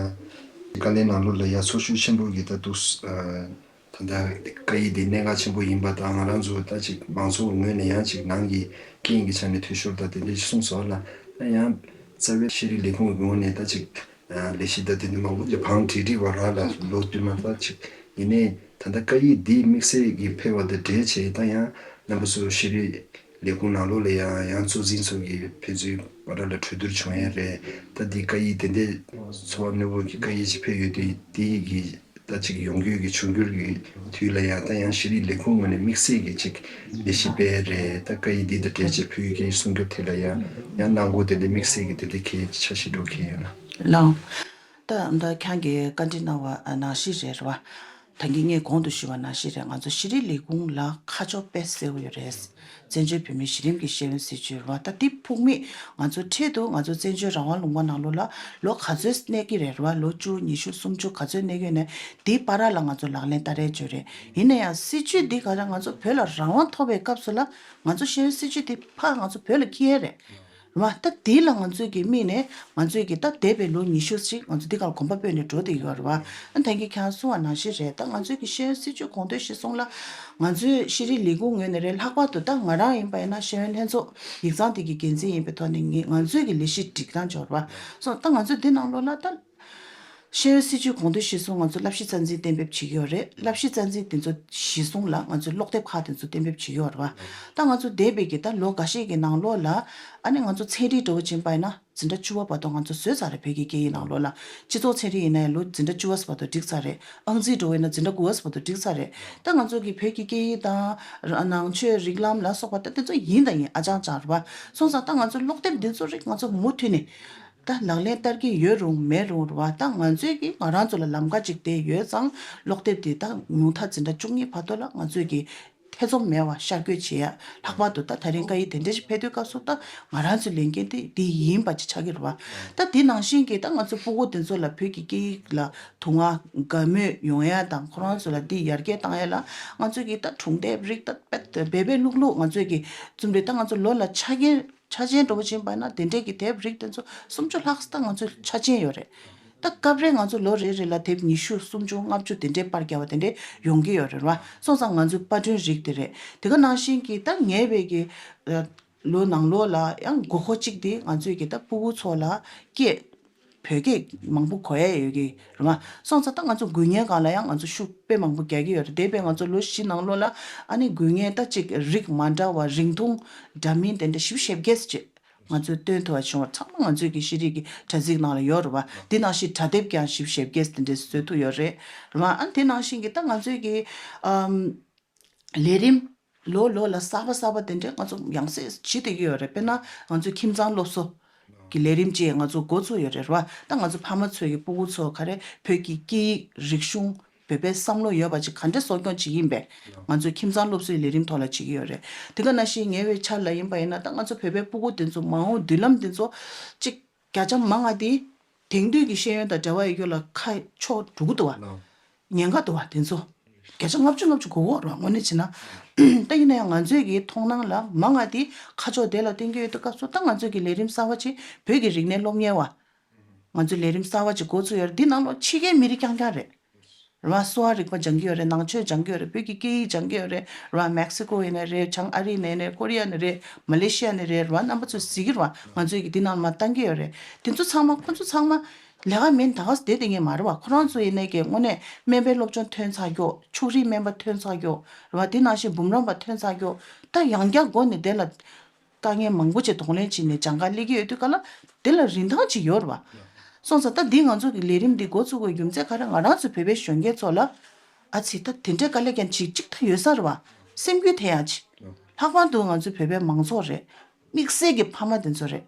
བཀའ་ལན་ནང་ལོགས་ལ་ཡ་ཚོར་ཤུགས་ཆེན་པོ་གི་ད་འདུག་ཨ། ད་ལྟ་བཀའ་ཡིག་འདི་གནད་འགག་ཆེན་པོ་ཡིན་པ་དང་། ང་རང་ཚོ་ད་ཅིག་མང་ཚོགས་ངོས་ནས་ཡང་ཅིག་ནང་གི་རྐྱེན་གྱི་ཆ་ནས་འཐུས་ཤོར་དང་དེ་འདྲ་ཞིག་གསུངས་སོང་ལ། ད་ཡང་རྩ་བའི་ཤེས་རིག་ལས་ཁུངས་ཀྱི་ངོས་ནས་ད་ཅིག་ལས་གཞི་ད་དེ་འདྲ་མང་པོ་ཅིག་བང་བསྒྲིགས་བསྒྲིགས་པ་རག་ལ་ལོ་བསྟུད་མར་ད་ཅིག་ཡིན་ནའི་ད་ལྟ་བཀའ་ཡིག་འདི་དམིགས་བསལ་གྱི་ཕེབས་པ་དང་འབྲེལ་བྱས། ད་ཡང་རྣམ་པ་ཚོ་ཤེས་རིག་ལས་ཁུངས་ནང་ལོགས་ལ་ཡང་ཡང་གཙོ་འཛིན་ཚོ་གི་ཕན་ཚུན་བར་ལ་གྲོས་བསྡུར་བྱུང་ཡ་རེད། ད་འདི་བཀའ་ཡིག་དེ་འདྲའི་ཚོར་བ་རྣོན་པོ་གི་བཀའ་ཡིག་ཅིག་ཕེབས་ཡོད་དུས་འདི་གི་ད་ཅིག་ཡོང་རྒྱུ་གི་འབྱུང་འགྱུར་གྱི་དུས་ལ་ཡང་ད་ཡང་ཤེས་རིག་ལས་ཁུངས་ངོས་ནས་དམིགས་བསལ་གྱི་ཅིག་ལས་གཞི་སྤེལ་རེད། ད་བཀའ་ཡིག་འདི་དང་འབྲེལ་བྱས་བོད་ཡིག་སྐད་ཡིག་སྲུང་སྐྱོབ་ཐད་ལ་ཡང་ཡང་གནང་སྒོ་དེ་འདྲ་དམིགས་བསལ་གྱི་དེ་འདྲ་གལ་ཆེ་ཤོས་འགྲོ་གི་ཡོད་ན། ལགས། ད་ད་ཁྱེད་ཀྱིས་བཀའ་འདྲི་གནང་བ་ནང་བཞིན་རེད་རེད་བ། ད་གིན་ངས་གོང་དུ་ཞུས་པ་ནང་བཞིན་རེད། ང་ཚོ་ཤེས་རིག་ལས་ཁུངས་ལ་ཁ་ཕྱོགས་དཔེ་གསལ་པོ་ཡོད་རེད། བཙན་བྱོལ་བོད་མིའི་གཞི་རིམ་གྱི་ཤེས་ཡོན་སྲིད་བྱུས་རེད་བ། ད་འདི་ཕུགས་དམིགས་ང་ཚོ་འཕྲལ་དུ་ང་ཚོ་བཙན་བྱོལ་རང་དབང་ལུང་པ་ནང་ལོགས་ལ་ལོ་ག་ཚོད་གནས་ཀྱི་རེད་རེད་བ། ལོ་བཅུ་ཉི་ཤུ་སུམ་ཅུ་ག་ཚོད་གནས་ཀྱི་ཡོད་ནའི་འདིའི་བར་ལ་ང་ཚོ་ལག་ལེན་བསྟར་རེས་བྱོས་རེད། ཡིན་ན་ཡང་སྲིད་བྱུས་འདི་ག་རེ་ང་ཚོ་བོད་ལ་རང་དབང་ཐོབ་པའི་སྐབས་སུ་ལ་ང་ཚོ་ཤེས་ཡོན་སྲིད་བྱུས་འདི་ཕར་ང་ཚོ་བོད་ལ་འཁྱེར་ཡས་རེད། རེད་བ། ད་དེ་ལ་ང་ཚོས་ཀྱི་དམིགས་ནས་ང་ཚོས་ཀྱི་ད་འདས་པའི་ལོ་ཉི་ཤུ་ཞིག་ང་ཚོ་འདི་གར་གོམ་པ་སྤོས་ནས་འགྲོ་བསྡད་ཡོད་རེད་བ། ཨ་ད་གིན་ཁྱེད་རང་གསུངས་པ་ནང་བཞིན་རེད། ད་ང་ཚོས་ཀྱི་ཤེས་ཡོན་སྲིད་བྱུས་གོང་དོན་གཞིར་བཟུང་ལ་ང་ཚོས་ཤེས་རིག་ལས་ཁུངས་ངོས་ནས་རེད། ལྷག་པར་དུ་ད་ང་རང་ཡིན་པ་ཡིན་ན་ཤེས་ཡོན་ལྷན་ཚོགས་ཡིག་ཚང་དེ་གི་འགན་འཛིན་ཡིན་པའི་ཐོག་ནས་ངས་ང་ཚོས་ཀྱི་ལས་གཞི་སྒྲིག་སྟངས་འབྱོར་བ་སོང་། ད་ང་ཚོས་འདི་ནང་ལོགས་ལ་ད་ཤེས་ཡོན་སྲིད་བྱུས་གོང་དོན་གཞིར་བཟུང་ང་ཚོ་བསླབ་གཞི་རྩ་འཛིན་གཏན་འབེབས་བྱེད་ཀྱི་ཡོད་རེད། བསླབ་གཞི་རྩ་འཛིན་དེ་ཚོ་གཞིར་བཟུང་ལ་ང་ཚོས་ཀློག་དེབ་ཁག་དེ་ཚོ་གཏན་འབེབས་བྱེད་ཀྱི་ཡོད་རེད་བ། ད་ང་ཚོ་འདས་པའི་གི་ད་ལོ་འགའ་ཤས་ཀྱི་ནང་ལོགས་ལ་ཨ་ནི་ང་ཚོ་ཚན་རིག་འདྲ་བོ་ཕྱིན་པ་ཡིན་ན་འཛིན་གྲྭ་བཅུ་པ་བར་དུ་ང་ཚོ་བཟོས་ཚར་རེད། བོད་ཀྱི་སྐད་ཡིག་ནང་ལོགས་ལ་སྤྱི་ཚོགས་ཚན་རིག་ཡིན་ན་ཡང་ལོ་འཛིན་གྲྭ་བཅུ་པ་བར་དུ་བསྒྲིགས་ཚར་རེད། ཨང་རྩིས་འདྲ་བོ་ཡིན་ན་འཛིན་གྲྭ་དགུ་པ་བར་དུ་བསྒྲིགས་ཚར་རེད། ད་ང་ཚོ་གི་བོད་ཀྱི་སྐད་ཡིག་དང་ནང་ཆོས་རིགས་ལམ་ལ་སོགས་པ་ད་དེ་ཚོ་ཡིན་དང་ཡིན་ཨ་ཅང་ཅང་རེད་བ། སོང་ཙང་ད་ང་ཚོ་ཀློག་དེབ་འདི་ཚོ་རིགས་ང་ཚོ་མུ་མཐུད་ནས་ད་ལག་ལེན་བསྟར་གྱི་ཡོད་རུང་མེད་རུང་རེད་བ། ད་ང་ཚོས་ཀྱི་ང་རང་ཚོ་ལ་ལམ་ཁ་ཅིག་དེ་ཡོད་ཙང་ཀློག་དེབ་དེ་ད་ཉུང་མཐའ་འཛིན་གྲྭ་བཅུ་གཉིས་བར་དུ་ལ་ང་ཚོས་ཀྱི་ཐེ་ཚོམ་མེད་པ་ཤར་བསྐྱོད་བྱེད་ཡ། ལྷག་པར་དུ་ད་ད་རིང་བཀའ་ཡིག་དེ་འདྲ་ཞིག་ཕེབས་དུས་སྐབས་སུ་ད་ང་རང་ཚོའི་ལས་འགན་དེ་འདི་ཡིན་པ་ཅིག་ཆགས་ཀྱི་རེད་བ། ད་དེ་ནང་བཞིན་གྱི་ད་ང་ཚོ་སྤུ་གུ་དེ་ཚོ་ལ་བོད་ཀྱི་སྐད་ཡིག་ལ་དུང་བ་དགའ་མོས་ཡོང་ཡ་དང་ཁོ་རང་ཚོ་ལ་འདི་ཡར་རྒྱས་བཏང་ཡ་ལ་ང་ཚོས་ཀྱི་ད་སྒྲུང་དེབ་རིགས་ད་དཔེ་སྦས་སྦས་ལུག་ལུག་ང་ཚོས་ཀྱི་རྩོམ་རིག་ད་ང་ཚོ་ལོ་ལ་ཆ་རྐྱེན་ཆ་ཆེན་འགྲོ་བ་ཕྱིན་པ་ན་དེ་འདྲས་ཀྱི་དེབ་རིགས་དེ་ཚོ་སུམ་ཅུ་ལྷག་ཙམ་ད་ང་ཚོ་ཆ་ཆེན་ཡོད་རེད། ད་སྐབས་རེ་ང་ཚོ་ལོ་རེ་རེ་ལ་དེབ་ཉི་ཤུ་སུམ་ཅུ་ལྔ་བཅུ་དེ་འདྲའི་པར་རྒྱག་པ་དེ་འདྲས་ཡོང་གི་ཡོད་རེད་བ། སོང་ཙང་ང་ཚོའི་པར་སྐྲུན་རིགས་དེ་རེད། དེ་ག་ནང་བཞིན་གྱི་ད་ཉེ་བའི་གི་ལོ་ནང་ལོགས་ལ་ཡང་དགོས་མཁོ་གཅིག་དེ་ང་ཚོའི་གི་ད་སྤུ་གུ་ཚོ་ལ་སྐད་བོད་སྐད་མང་པོ་གོ་ཡ་ཡོད་ཀྱི་རེད་མ། སོང་ཙང་ད་ང་ཚོ་འགུལ་བརྙན་སྒང་ལ་ཡང་ང་ཚོ་ཤུགས་དཔེ་མང་པོ་རྒྱག་གི་ཡོད་རེད། འདས་པའི་ང་ཚོ་ལོ་བཞི་ནང་ལོགས་ལ་ཨ་ནི་འགུལ་བརྙན་ད་ཅིག་རིགས་མ་འདྲ་བ་རིང་ཐུང་འདྲ་མིན་དེ་འདྲ་བཞི་བཅུ་ཞེ་བརྒྱད་ཅིག་ང་ཚོས་སྟོན་ཐུབ་པ་བྱུང་བ་ཚང་མ་ང་ཚོའི་གི་ཤེས་རིག་གི་དྲ་ཚིགས་ནང་ལ་ཡོད་རེད་བ། འདི་ནང་བཞིན་དྲ་དེབ་ཀྱང་བཞི་བཅུ་ཞེ་བརྒྱད་དེ་འདྲ་བཟོས་ཐུབ་ཡོད་རེད་རེད་བ། ཨ་ནི་དེ་ནང་བཞིན་གྱི་ད་ང་ཚོའི་གི་ཨམ། ལས་རིམ་ལོ་ལོ་ལ་གསར་པ་གསར་པ་དེ་འདྲས་ང་ཚོ་ཡང་སེ་བྱེད་བསྡད་ཀྱི་ཡོད་རེད། དཔེར་ན་ང་ཚོའི་ཁྱིམ་ཚང་སློབ་གསོ་ གི་ལས་རིམ་ཅིག་ང་ཚོ་འགོ་ཚུགས་ཡོད་རེད་ར། ད་ང་ཚོ་ཕ་མ་ཚོ་གི་སྤུ་གུ་ཚོ་ག་རེ་བོད་ཀྱི་སྐད་ཡིག་རིག་གཞུང་བོད་པའི་བསམ་བློ་ཡོད་པ་ཅིག་ག་འདྲས་གསོ་སྐྱོང་བྱེད་ཀྱི་ཡིན་པས། ང་ཚོས་ཁྱིམ་ཚང་སློབ་གསོའི་ལས་རིམ་ཐོག་ལ་བྱེད་ཀྱི་ཡོད་རེད། དེ་ག་ནང་བཞིན་ཉེ་བའི་ཆར་ལ་ཡིན་པ་ཡིན་ན། ད་ང་ཚོ་བོད་པའི་སྤུ་གུ་དེ་ཚོ་མ་འོངས་མདུན་ལམ་དེ་ཚོ་ཅིག་བརྒྱ་ཆ་མང་བ་དེ་དེང་དུས་ཀྱི་ཤེས་ཡོན་དང་འབྲེལ་བ་ཡོད་རྒྱུ་ལ་ཁ་ཕྱོགས་འགྲོ་གི་འདུག་བ། ལགས། ཉེན་ཁ་འདུག་བ། དེ་ཚོ་བརྒྱ་ཆ་ལྔ་བཅུ་ལྔ་བཅུ་གོ་གོ་ར། དངོས་གནས་བྱས་ན། ད་ཡིན་ན་ཡང་ང་ཚོའི་གི་མཐོང་སྣང་ལ་མང་བ་དེ་ཁ་ཕྱོགས་དེ་ལ་བསྟན་གྱི་ཡོད་དུས་སྐབས་སུ། ད་ང་ཚོའི་གི་ལས་རིམ་གསར་བ་ཅིག་བོད་ཀྱི་རིག་གནས་སློབ་གཉེར་བ། ང་ཚོའི་ལས་རིམ་གསར་བ་ཅིག་འགོ་ཚུགས་ཡོད་རེད། འདི་ནང་ལོགས་ཕྱི་རྒྱལ་མི་རིགས་རྐྱང་རྐྱང་རེད། ར། གསོ་བ་རིག་པ་སྦྱང་གི་ཡོད་རེད། ནང་ཆོས་སྦྱང་གི་ཡོད་རེད། བོད་ཀྱི་སྐད་ཡིག་སྦྱང་གི་ཡོད་རེད། ར། མེག་སི་ཀོ་ཡིན་ནའི་རེད། བྱང་ཨ་རི་ནས་ནས་ཀོ་རི་ཡ་ནས་རེད། མ་ལེ་ཤི་ཡ་ནས་རེད། ར། རྣམ་པ་ཚོས་གཟིགས་ཀྱི་ར། ང་ཚོས་ཀྱི་འདི་ནང་མར་བཏང་གི་ཡོད་རེད། དེ་ཚོ་ཚང་མ། ཁོ་ཚོ་ཚང་མ་ལས་ཀ་མེད་ད་ག་བསྡད་བསྡད་མཁན་མ་རེད་བ། ཁོ་རང་ཚོ་ཡིན་ནའི་གི་དངོས་གནས་སྨན་པའི་སློབ་སྦྱོང་ཐོན་ཚར་ཀྱོག་ཕྱུགས་རིགས་སྨན་པ་ཐོན་ཚར་ཀྱོག་ར། དེ་ནང་བཞིན་འབུམ་རམས་པ་ཐོན་ཚར་ཀྱོག་ད་ཡང་བསྐྱར་སྒོ་ནས་དེ་ལ་དཀའ་ངལ་མང་པོ་ཅིག་གདོང་ལེན་བྱས་ནས་སྦྱང་ག་སླེབས་ཀྱི་ཡོད་དུས་ག་ལ་དེ་ལ་རིན་ཐང་ཅིག་ཡོད་རེད་བ། སོང་ཙང་ད་འདི་ང་ཚོ་གི་ལས་རིམ་འདི་འགོ་བཙུགས་དགོས་རྒྱུ་མཚན་ག་རེ། ང་རང་ཚོ་བོད་པའི་གཞོན་སྐྱེས་ཚོ་ལ་ཨ་ཙི་ད་དེ་འདྲའི་དཀའ་ལས་ཀྱང་ཅིག་ཅིག་ད་ཡོད་ས་རེད་བ། སེམས་འགུལ་ཐེབས་ཡག་ཅིག་ལྷག་པར་དུ་ང་ཚོ་བོད་པའི་མང་ཚོགས་རེད། དམིགས་བསལ་གྱི་ཕ་མ་དེ་ཚོ་རེད།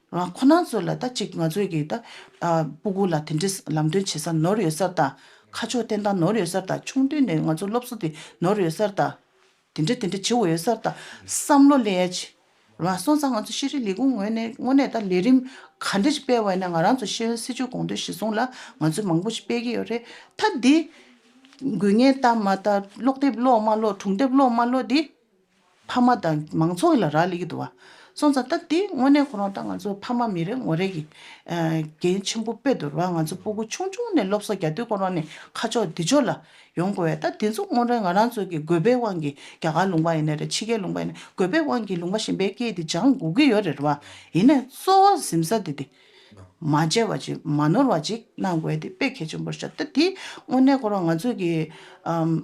ང་ཁོ་རང་ཚོ་ལ་ད་ཅིག་ང་ཚོའི་གི་ད་ཨ་སྤུ་གུ་ལ་དེ་འདྲའི་ལམ་སྟོན་བྱེད་ས་ནོར་ཡོད་ས་རེད་ད། ཁ་ཕྱོགས་བསྟན་སྟངས་ནོར་ཡོད་ས་རེད་ད། ཆུང་དུས་ནས་ང་ཚོ་སློབ་གསོ་དེ་ནོར་ཡོད་ས་རེད་ད། དེ་འདྲ་དེ་འདྲ་བྱེད་དགོས་ཡོད་ས་རེད་ད། བསམ་བློ་སླེབས་ཡ་ཅིག་རེད་བ། སོང་ཙང་ང་ཚོ་ཤེས་རིག་ལས་ཁུངས་ངོས་ནས་དངོས་གནས་ད་ལས་རིམ་ག་འདྲ་ཞིག་སྤེལ་བ་ཡིན་ན། ང་རང་ཚོ་ཤེས་ཡོན་སྲིད་བྱུས་དགོངས་དོན་གཞིར་བཟུང་ལ་ང་ཚོས་མང་པོ་ཞིག་སྤེལ་གྱི་ཡོད་རེད། ད་འདི་འགུལ་ངན་བཏབ་མ་བཏབ། ཀློག་དེབ་ཀློག་མ་ཀློག་སྒྲུང་དེབ་ཀློག་མ་ཀློག་འདི་ཕ་མ་དང་མང་ཚོགས་ལ་རག་ལས་ཀྱི་འདུག་བ། སོང་ཙང་ད་འདི་དངོས་གནས་ཁོ་རང་ད་ང་ཚོ་ཕ་མ་མི་རེ་ངོ་རེ་གི་འགན་ཆེན་པོ་དཔེ་འདུག་ར། ང་ཚོ་སྤུ་གུ་ཆུང་ཆུང་ནས་སློབ་གསོ་རྒྱག་དུས་ཁོ་རང་ནས་ཁ་ཕྱོགས་འདི་ཕྱོགས་ལ་ཡོང་དགོས་ཡ། ད་དེ་ཚོ་དངོས་གནས་ང་རང་ཚོ་གི་དགོས་པའི་དབང་གིས། རྒྱ་གར་ལུང་པ་ཡིན་ན་རེད། ཕྱི་རྒྱལ་ལུང་པ་ཡིན་ན། དགོས་པའི་དབང་གིས་ལུང་པ་གཞན་པའི་སྐད་དེ་སྦྱང་དགོས་ཀྱི་ཡོད་རེད་བ། ཡིན་ནའི་གཙོ་བོ་གཟིམ་ས་དེ་དེ་མ་བརྗེད་པ་ཅིག་མ་ནོར་བ་ཅིག་གནང་དགོས་ཡ་དེ་དཔེ་གལ་ཆེན་པོ་རེད་ཤག་ད་དེ་དངོས་གནས་ཁོ་རང་ང་ཚོ་གི་ཨམ།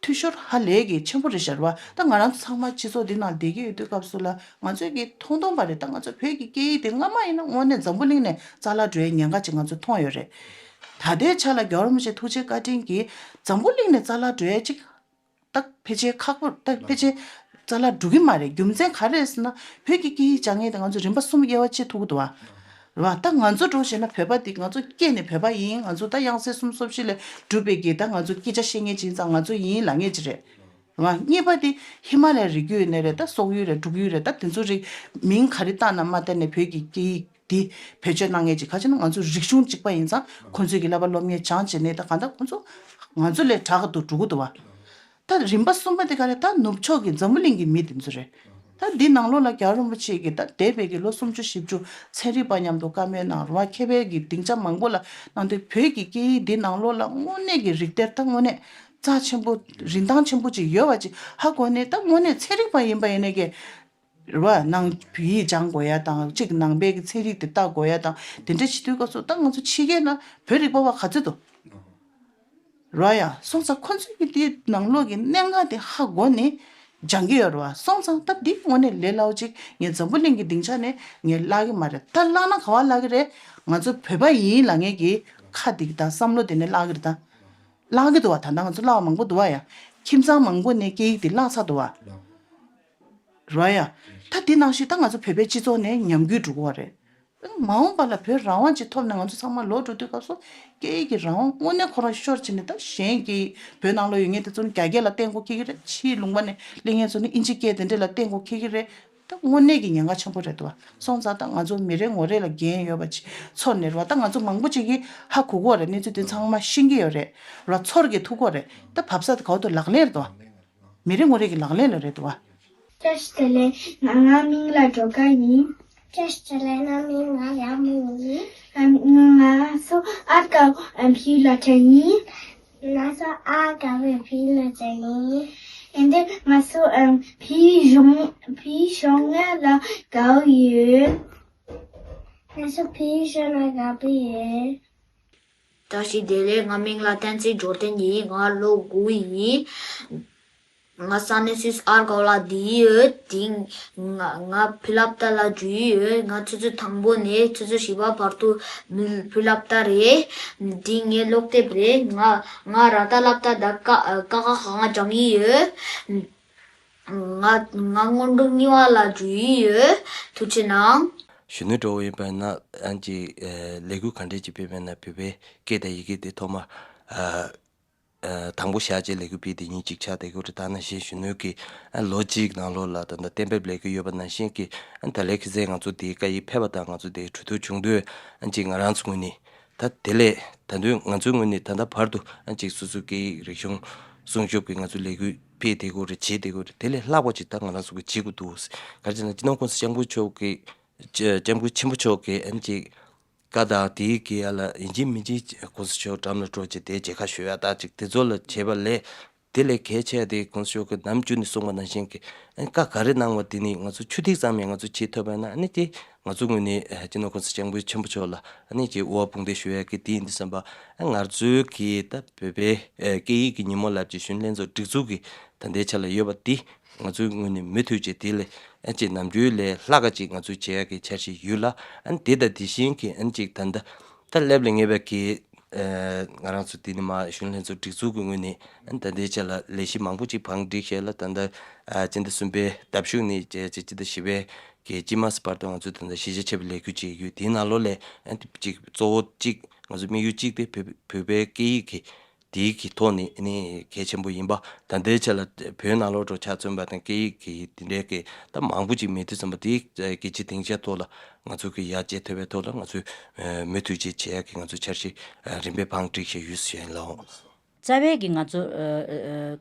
འཐུས་ཤོར་ཧ་ལས་ཀྱི་ཆེན་པོ་རེད་ཤག་ར་བ། ད་ང་རང་ཚོ་ཚང་མ་སྤྱི་ཚོགས་འདི་ནང་བསྡད་ཀྱི་ཡོད་དུས་སྐབས་སུ་ལ་ང་ཚོས་ཀྱི་མཐོང་མཐོང་པ་རེད། ད་ང་ཚོ་བོད་ཀྱི་སྐད་ཡིག་དེ་སྔ་མ་ཡིན་ན་དངོས་གནས་འཛམ་བུ་གླིང་ནས་རྩ་བརླག་འགྲོ་ཡའི་ཉེན་ཁ་ཅིག་ང་ཚོ་མཐོང་ཡོད་རེད། ད་ལྟའི་ཆ་ལ་རྒྱལ་བ་རིན་པོ་ཆེ་ཐུགས་རྗེ་བཀའ་དྲིན་གྱིས་འཛམ་བུ་གླིང་ནས་རྩ་བརླག་འགྲོ་ཡ་ཅིག་ད་ཕལ་ཆེར་ཁག་པོ། ད་ཕལ་ཆེར་རྩ་བརླག་འགྲོ་གི་མ་རེད། རྒྱུ་མཚན་ག་རེ་རེད་ཟེར་ན། བོད་ཀྱི་སྐད་ཡིག་སྦྱང་མཁན་དེ་ང་ཚོ་རིམ་པ་གསུམ་དབྱེ་བ་ཕྱེ་ཐུབ་ཀྱི་འདུག་བ། རེད་བ། ད་ང་ཚོ་འདྲ་བོ་བྱས་ན་བོད་པ་འདི་ང་ཚོ་སྐྱེས་ནས་བོད་པ་ཡིན། ང་ཚོ་ད་དབྱངས་གསལ་གསུམ་སོ་བཞི་ལས་གྲུབ་པའི་གི་ད་ང་ཚོ་སྐད་ཆ་བཤད་མཁན་ཅིག་ཡིན་ཙང་ང་ཚོ་ཡིན་ལབ་མཁན་ཅིག་རེད། རེད་བ། གཉིས་པ་དེ་ཧི་མ་ལ་ཡའི་རི་རྒྱུད་ནས་རེད། ད་སོག་ཡུལ་རེད། འབྲུག་ཡུལ་རེད། ད་དེ་ཚོ་རིགས་མིང་ག་རེ་བཏགས་ན་མ་བཏགས་ནས་བོད་ཀྱི་སྐད་ཡིག་འདི་བེད་སྤྱོད་གནང་མཁན་ཅིག་ག་ཅི་ན་ང་ཚོ་རིག་གཞུང་གཅིག་པ་ཡིན་ཙང་། ཁོང་ཚོས་ཀྱི་བསླབ་པ་སློབ་གཉེར་སྦྱངས་བྱས་ནས། ད་གང་ལྟར་ཁོང་ཚོ་ང་ཚོ་ལས་དྲག་ཏུ་འགྲོ་གི་འདུག་བ། ད་རིམ་པ་གསུམ་པ་དེ་ག་རེ། ད་ནུབ་ཕྱོགས་ཀྱི་འཛམ་བུ་གླིང་གི་མི་དེ་ཚོ་རེད། ད་འདི་ནང་ལོགས་ལ་རྒྱལ་བ་རིན་པོ་ཆེ་གིས་ད་འདས་པའི་གི་ལོ་སུམ་ཅུ་བཞི་བཅུ་ཚན་རིག་པ་མཉམ་དུ་བཀའ་མོལ་གནང་། རེད་བ། མཁས་པའི་གི་སྡིངས་ཆ་མང་པོ་ལ་གནང་དུས། བོད་ཀྱི་སྐད་ཡིག་འདི་ནང་ལོགས་ལ་དངོས་གནས་ཀྱི་རིགས་གཏེར་ད་དངོས་གནས་རྩ་ཆེན་པོ་རིན་ཐང་ཆེན་པོ་ཅིག་ཡོད་པ་ཅིག་ཧ་གོ་ནས། ད་དངོས་གནས་ཚན་རིག་པ་ཡིན་པ་ཡིན་ནའི་གི་རེད་བ། ནང་བོད་ཡིག་སྦྱང་དགོས་ཡ་དང་། གཅིག་ནང་པའི་གི་ཚན་རིག་དེ་ལྟ་དགོས་ཡ་དང་། དེ་འདྲ་བྱེད་དུས་སྐབས་སུ་ད་ང་ཚོ་ཕྱི་རྒྱལ་ན་བོད་རིག་པ་བ་ག་ཚོད་འདུག་རེད་ཡ། སོང་ཙང་ཁོ་ཚོས་ཀྱི་དེའི་ནང་ལོགས་ཀྱི་གནད་འགག་དེ་ཧ་གོ་ནས་སྦྱང་གི་ཡོད་རེད་བ། སོང་ཙང་ད་འདི་དངོས་གནས་ལས་སླ་བོ་ཅིག་ངས་འཛམ་བུ་གླིང་གི་སྡིངས་ཆ་ནས་ངས་བརླག་གི་མ་རེད། ད་བརླག་ན་ག་བ་བརླག་གི་རེད། ང་ཚོ་བོད་པ་ཡིན་ལབ་མཁན་གྱི་ཁ་དེ་གི་དང་བསམ་བློ་དེ་ནས་བརླག་གི་རེད། ད་བརླག་གི་འདུག་བ། ད་ལྟ་ང་ཚོ་བརླག་པ་མང་པོ་འདུག་བ་ཡ། ཁྱིམ་ཚང་མང་པོ་ནས་སྐད་ཡིག་དེ་བརླག་ཚར་འདུག་བ། རེད་ཡ། ད་དེ་ནང་བཞིན་ད་ང་ཚོ་བོད་པའི་སྤྱི་ཚོགས་ནས་ཉམས་རྒུད་འགྲོ་གི་བ་རེད། མ་འོངས་པ་ལ་བོད་རང་དབང་ཅིག་ཐོབ་ནས་ང་ཚོ་ཚང་མ་ལོག་འགྲོ་དུས་སྐབས་སུ་སྐད་ཡིག་གི་རང་དབང་དངོས་གནས་ཁོ་རང་ཤོར་བྱས་ནས། ད་གཞན་གྱི་བོད་ནང་ལོགས་ཡོད་མཁན་དེ་ཚོ་ནི་རྒྱ་སྐད་ལ་བརྟེན་དགོས་ཁེལ་གི་རེད། ཕྱིའི་ལུང་པ་ནས་སླེབས་མཁན་ཚོ་ནི་ཨིན་ཇི་སྐད་དེ་འདྲ་ལ་བརྟེན་དགོས་ཁེལ་གི་རེད། ད་དངོས་གནས་ཀྱི་ཉེན་ཁ་ཆེན་པོ་རེད་འདུག་བ། སོང་ཙང་ད་ང་ཚོ་མི་རེ་ངོ་རེ་ལ་འགན་ཡོད་པ་ཅིག་ཚོར་ནས་རེད་བ། ད་ང་ཚོ་མང་པོ་ཅིག་གིས་ཧ་གོ་གི་ཡོད་རེད། གནས་ཚུལ་དེ་ཚང་མ་ཤེས་ཀྱི་ཡོད་རེད་ར། ཚོར་གྱི་ཐུག་གི་ཡོད་རེད། ད་བབས་ས་དེ་ག་བ་དུ་ལག་ལེན་རེད་འདུག་བ། མི་རེ་ངོ་རེ་གི་ལག་ལེན་ལ་རེད་འདུག་བ། བཀྲ་ཤིས་བདེ་ལེགས། ང་ང་མིང་ལ་སྒྲོལ་དཀར་ཡིན། བཀྲ་ཤིས་བདེ་ལེགས། ང་མིང་ལ་ཡ་མོ་ཡིན། ང་ང་སོ་ཨར་ཀའོ་ཨམ་ཕིའུ་ལ་ཏྲ་ཡིན། ང་སོ་ཨར་ཀའོ་ཨམ་ཕིའུ་ལ་ཏྲ་ཡིན། ཨེ་འདི་ང་སོ་ཨམ་ཕིའུ་གཞོང་ཕིའུ་གཞོང་ང་ལ་དགའ་བོ་ཡོད། ང་སོ་ཕིའུ་གཞོང་ང་དགའ་བོ་ཡོད། བཀྲ་ཤིས་བདེ་ལེགས། ང་མིང་ལ་བསྟན་འཛིན་འབྱོར་ལྡན་ཡིན། ང་ལོ་དགུ་ཡིན། ང་ས་གནས་སུད་སི་ཨར་དགའ་ལ་བསྡད་ཡོད། དེང་ང་ང་བོད་སློབ་གྲྭ་ལ་འགྲོ་ཡི་ཡོད། ང་ཆུ་ཚོད་དང་པོ་ནས་ཆུ་ཚོད་བཞི་པ་བར་དུ་མི་བོད་སློབ་གྲྭ་རེད། དེང་ངའི་ཀློག་དེབ་རེད། ང་ང་ར་ཏ་སློབ་གྲྭ་དང་ཀ་ཀ་ཁ་གང་སྦྱང་གི་ཡོད། ང་ང་སྔོན་འགྲོ་གཉིས་པ་ལ་འགྲོ་ཡི་ཡོད། ཐུགས་རྗེ་གནང་། གཞོན་ནུ་འདྲ་བོ་ཡིན་པ་ན་ཨ་ཅིག་ལས་འགུལ་ག་འདྲས་ཅིག་སྤེལ་བས་ན་བོད་པའི་སྐད་དང་ཡི་གེ་དེ་ཐོག་མ་དང་པོ་བཞག་བྱས་ལས་འགུལ་སྤེལ་དེ་ཉིད་ཅིག་ཆགས་བསྡད་ཀྱི་ཡོད་རེད། ད་ནང་བཞིན་གཞོན་ནུ་གི་ལོ་གཅིག་ནང་ལོགས་ལ་ད་ལྟ་གཏན་འབེབས་ལས་འགུལ་ཡོད་པ་ནང་བཞིན་གྱི་ད་ལན་ཁ་སང་ང་ཚོ་དེའི་བཀའ་ཡིག་ཕེབས་པ་དང་ང་ཚོ་དེའི་གྲོས་བསྡུར་བྱུང་དུས་ཨ་ཅིག་ང་རང་ཚོ་ངོས་ནས་ད་དེ་ལས་ད་དུང་ང་ཚོའི་ངོས་ནས་ད་ལྟ་བར་དུ་ཨ་ཅིག་སོ་སོའི་སྐད་ཡིག་རིག་གཞུང་སྲུང་སྐྱོབ་ཀྱི་ང་ཚོ་ལས་འགུལ་སྤེལ་བསྡད་ཀྱི་ཡོད་རེད། བྱེད་བསྡད་ཀྱི་ཡོད་རེད། དེ་ལས་ལྷག་པ་ཅིག་ད་ང་རང་ཚོ་གི་བྱེད་དགོས་འདུག་ག་རེ་བྱས་ན་སྤྱི་ནོར་༸གོང་ས་༸སྐྱབས་མགོན་མཆོག་གི་སྐྱབས་མགོན་ཆེན་པོ་མཆོག་གིས་ཨ་ནི་ཅིག་བཀའ་དང་དེའི་གི་ཡ་ལ་ཡིན་གཅིག་མིན་གཅིག་༸གོང་ས་མཆོག་འགྲམ་ལ་འགྲོ་བྱས་དེ་མཇལ་ཁ་ཞུ་ཡ་ད་ཅིག་དེ་ཚོ་ལ་བྱས་པ་ལས་དེ་ལས་གལ་ཆེ་དེ་༸གོང་ས་མཆོག་གིས་ནམ་རྒྱུན་ནས་གསུངས་པ་ནང་བཞིན་གི་ཨ་ནི་བཀའ་ག་རེ་གནང་བ་དེ་ནི་ང་ཚོ་ཆུ་ཐིགས་ཙམ་ཡང་ང་ཚོ་བྱེད་ཐུབ་པ་ཡིན་ན་ཨ་ནི་དེ་ང་ཚོ་ངོས་ནས་སྤྱི་ནོར་༸གོང་ས་༸སྐྱབས་མགོན་ཆེན་པོ་མཆོག་ལ་ཨ་ནི་ཅིག་དབུ་བ་དཔུང་འདེགས་ཞུ་ཡ་གི་དེ་ཡིན་དུས་ཙམ་པ་ཨ་ང་ཚོའི་གི་ད་བོད་པའི་སྐད་ཡིག་གི་ཉིན་མོ་ལབ་ཀྱི་གཞོན་ལྷན་ཚོགས་སྒྲིག་འཛུགས་ཀྱི་ད་ལྟའི་ཆ་ལ་ཡོད་པ་དེ། ང་ཚོའི་ངོས་ནས་མུ་མཐུད་བྱས་དེ་ལས་ཨ་ཅེ་ནམ་རྒྱུན་ལས་ལྷག་ག་ཅིག་ང་ཚོས་བྱེད་ཡག་གི་འཆར་གཞི་ཡོད་ལ་ཨ་དེ་དང་དེ་བཞིན་གྱི་ཨ་ཅིག་ད་ལྟ་ད་སླེབས་ལ་ངེས་པའི་གི་ང་རང་ཚོ་དེ་ནི་མ་གཞོན་ལྷན་ཚོགས་སྒྲིག་འཛུགས་ཀྱི་ངོས་ནས་ཨ་ད་ལྟའི་ཆ་ལ་ལས་གཞི་མང་པོ་ཅིག་བང་བསྒྲིགས་བྱས་ལ་ད་ལྟ་སྤྱི་ཟླ་གསུམ་པའི་ཟླ་གཞུག་ནས་བྱས་ཚེ་སྤྱི་ཟླ་བཞི་པའི་གི་སྤྱི་མ་སི་བར་དུ་ང་ཚོས་ད་ལྟ་གཞིས་ཆགས་ཆེ་བའི་ལས་འགུལ་ཅིག་ཡོད། དེའི་ནང་ལོགས་ལས་ཨ་ཅིག་གཙོ་བོ་གཅིག་ང་ཚོ་དམིགས་ཡུལ་གཅིག་དེ་བོད་བོད་པའི་སྐད་ཡིག་གི་དེའི་གི་ཐོག་ནས་ནི་གལ་ཆེན་པོ་ཡིན་པ་ད་ལྟའི་ཆ་ལ་བོད་ནང་ལོགས་འགྲོ་ཆ་མཚོན་པ་དང་སྐད་ཡིག་གི་དེ་འདྲའི་གི་ད་མང་པོ་ཅིག་མེད་དུས་ཙམ་པ་དེའི་གལ་ཆེ་སྡིངས་ཆ་ཐོག་ལ་ང་ཚོ་གི་ཡར་བཅད་ཐུབ་པའི་ཐོག་ལ་ང་ཚོས་མུ་མཐུད་བྱེད་བྱེད་ཡག་གི་ང་ཚོ་འཆར་གཞི་རིམ་པས་བང་བསྒྲིགས་བྱས་ཡོད་ཟེར་ཡིན་ལགས། རྩ་བའི་གི་ང་ཚོ་